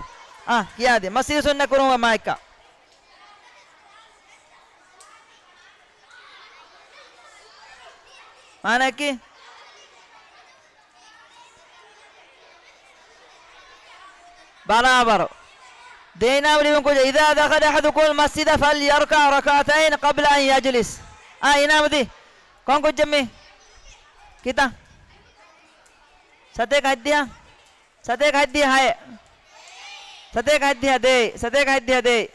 އާ، ކިޔާދި. މަސްޖިދު ސުންނަތް ކުރުމުގެ މާތްކަން. މާނައަކީ؟ ބަރާބަރު. ދެ އިނާމު ލިބުނު ކުއްޖެއް. إذا دخل أحدكم المسجد فليركع ركعتين قبل أن يجلس. އާ، އިނާމު ދީ. ކޮން ކުއްޖެއް މީ؟ ކިތައް؟ ސަތޭކަ ހަތްދިހަ؟ ސަތޭކަ ހަތްދިހަ ހައެއް. ސަތޭކަ ހަތްދިހަ ދޭއް. ސަތޭކަ ހަތްދިހަ ދޭއް.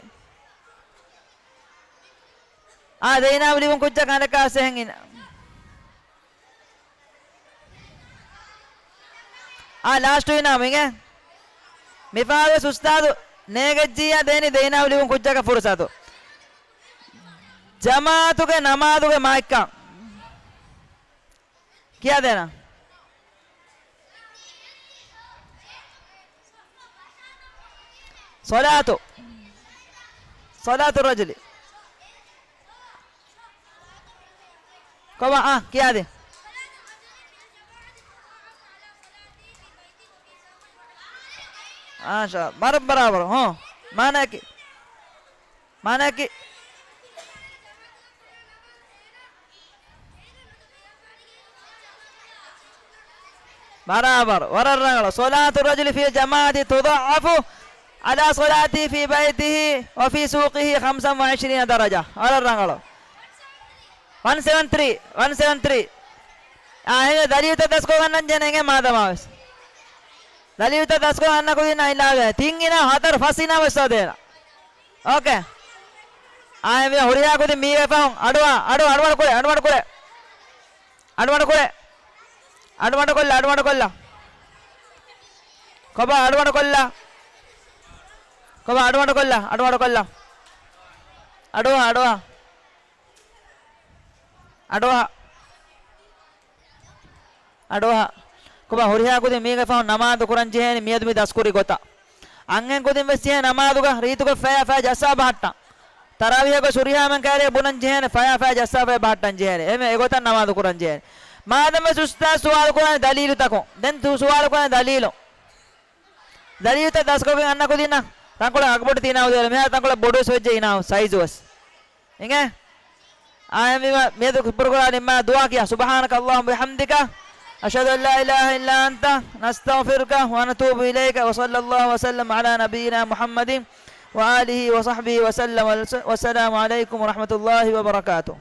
އާ، ޒައިނާބް ލިބުން ކުއްޖަކަށް އަނެއްކާސް އެހެން އިން. އާ، ލާސްޓު އިނާމު އިނގޭ. މިފަހަރުވެސް އުސްތާދު ނޭގެއްޖިއްޔާ ދޭނީ ޒައިނާބް ލިބުން ކުއްޖަކަށް ފުރުސަތު. ޖަމާޢަތުގެ ނަމާދުގެ މާތްކަން. ކިޔާދޭނަ. ޞަލާތު. ޞަލާތު ރަޖުލި. ކޮބާ، އާ، ކިޔާދޭ. އާ، ޝާ، ބަރަ-، ބަރާބަރު، ހޯ. މާނައަކީ. މާނައަކީ. ބަރާބަރު. ވަރަށް ރަނގަޅު. صلاة الرجل في الجماعة تضعف على صلاته في بيته وفي سوقه خمسا وعشرين درجة. ވަރަށް ރަނގަޅު. ވަން ސެވަން ތްރީ، ވަން ސެވަން ތްރީ. އާ، އެހެން ދަލީލުތައް ދަސްކޮށް ގަންނަން ޖެހޭނެ އެނގޭ މާދަމާވެސް. ދަލީލުތައް ދަސްކޮށް އަންނަ ކުދިންނަށް އިނާމެއް. ތިން އިނާމު، ހަތަރު، ފަސް އިނާމު ވެސް ދޭނަ. އޯކޭ. އާ، އެ މި ހުރިހާ ކުދިން މީގެ ފަހުން އަޑުއަހާ، އަޑު، އަޑުއަޑު ކުރޭ، އަޑުއަޑު ކުރޭ. އަޑުއަޑު ކުރޭ. އަޑުއަޑު ކޮށްލާ، އަޑުއަޑު ކޮށްލާ. ކޮބާ އަޑުއަޑު ކޮށްލާ. ކޮބާ އަޑުއަޑު ކޮށްލާ، އަޑުއަޑު ކޮށްލާ. އަޑުއަހާ، އަޑުއަހާ. އަޑުއަހާ. އަޑުއަހާ. ކޮބާ ހުރިހާ ކުދިން މީގެ ފަހުން ނަމާދު ކުރަން ޖެހޭނީ މިއަދު މި ދަސްކުރި ގޮތަށް. އަންހެން ކުދިން ވެސް ޖެހޭ ނަމާދުގަ ރީތުގަ ފަޔާ ފަޔާ ޖައްސާ ބަހައްޓަން. ތަރާވީހަށް ގޮސް ހުރިހާ މެން ކައިރިއަށް ބުނަން ޖެހޭނެ ފަޔާ ފަޔާ ޖައްސާ ފަޔާ ބަހައްޓަން ޖެހޭނެ. އެހެން އެގޮތަށް ނަމާދު ކުރަން ޖެހޭނެ. މާދަމަސް އުސްތާޒް ސުވާލު ކުރާނެ ދަލީލުތަކުން. ދެން ތު ސުވާލު ކުރާނެ ދަލީލު. ދަލީލުތައް ދަސްކޮށްގެން އަންނަ ކުދިންނަށް ތަންކޮޅެއް އަގުބޮޑު ތި އިނާމު ދޭނަ. މިހާރު ތަންކޮޅެއް ބޮޑުވެސް ވެއްޖެ އިނާމު ސައިޒުވެސް. އިނގޭ؟ އާއެމް ވީމަ މިއަދު ކުރުކުރާ ނިންމާ ދުޢާ ކިޔާ. سبحانك اللهم وبحمدك، أشهد أن لا إله إلا أنت، نستغفرك ونتوب إليك، وصلى الله وسلم على نبينا محمد وآله وصحبه وسلم، والسلام عليكم ورحمة الله وبركاته.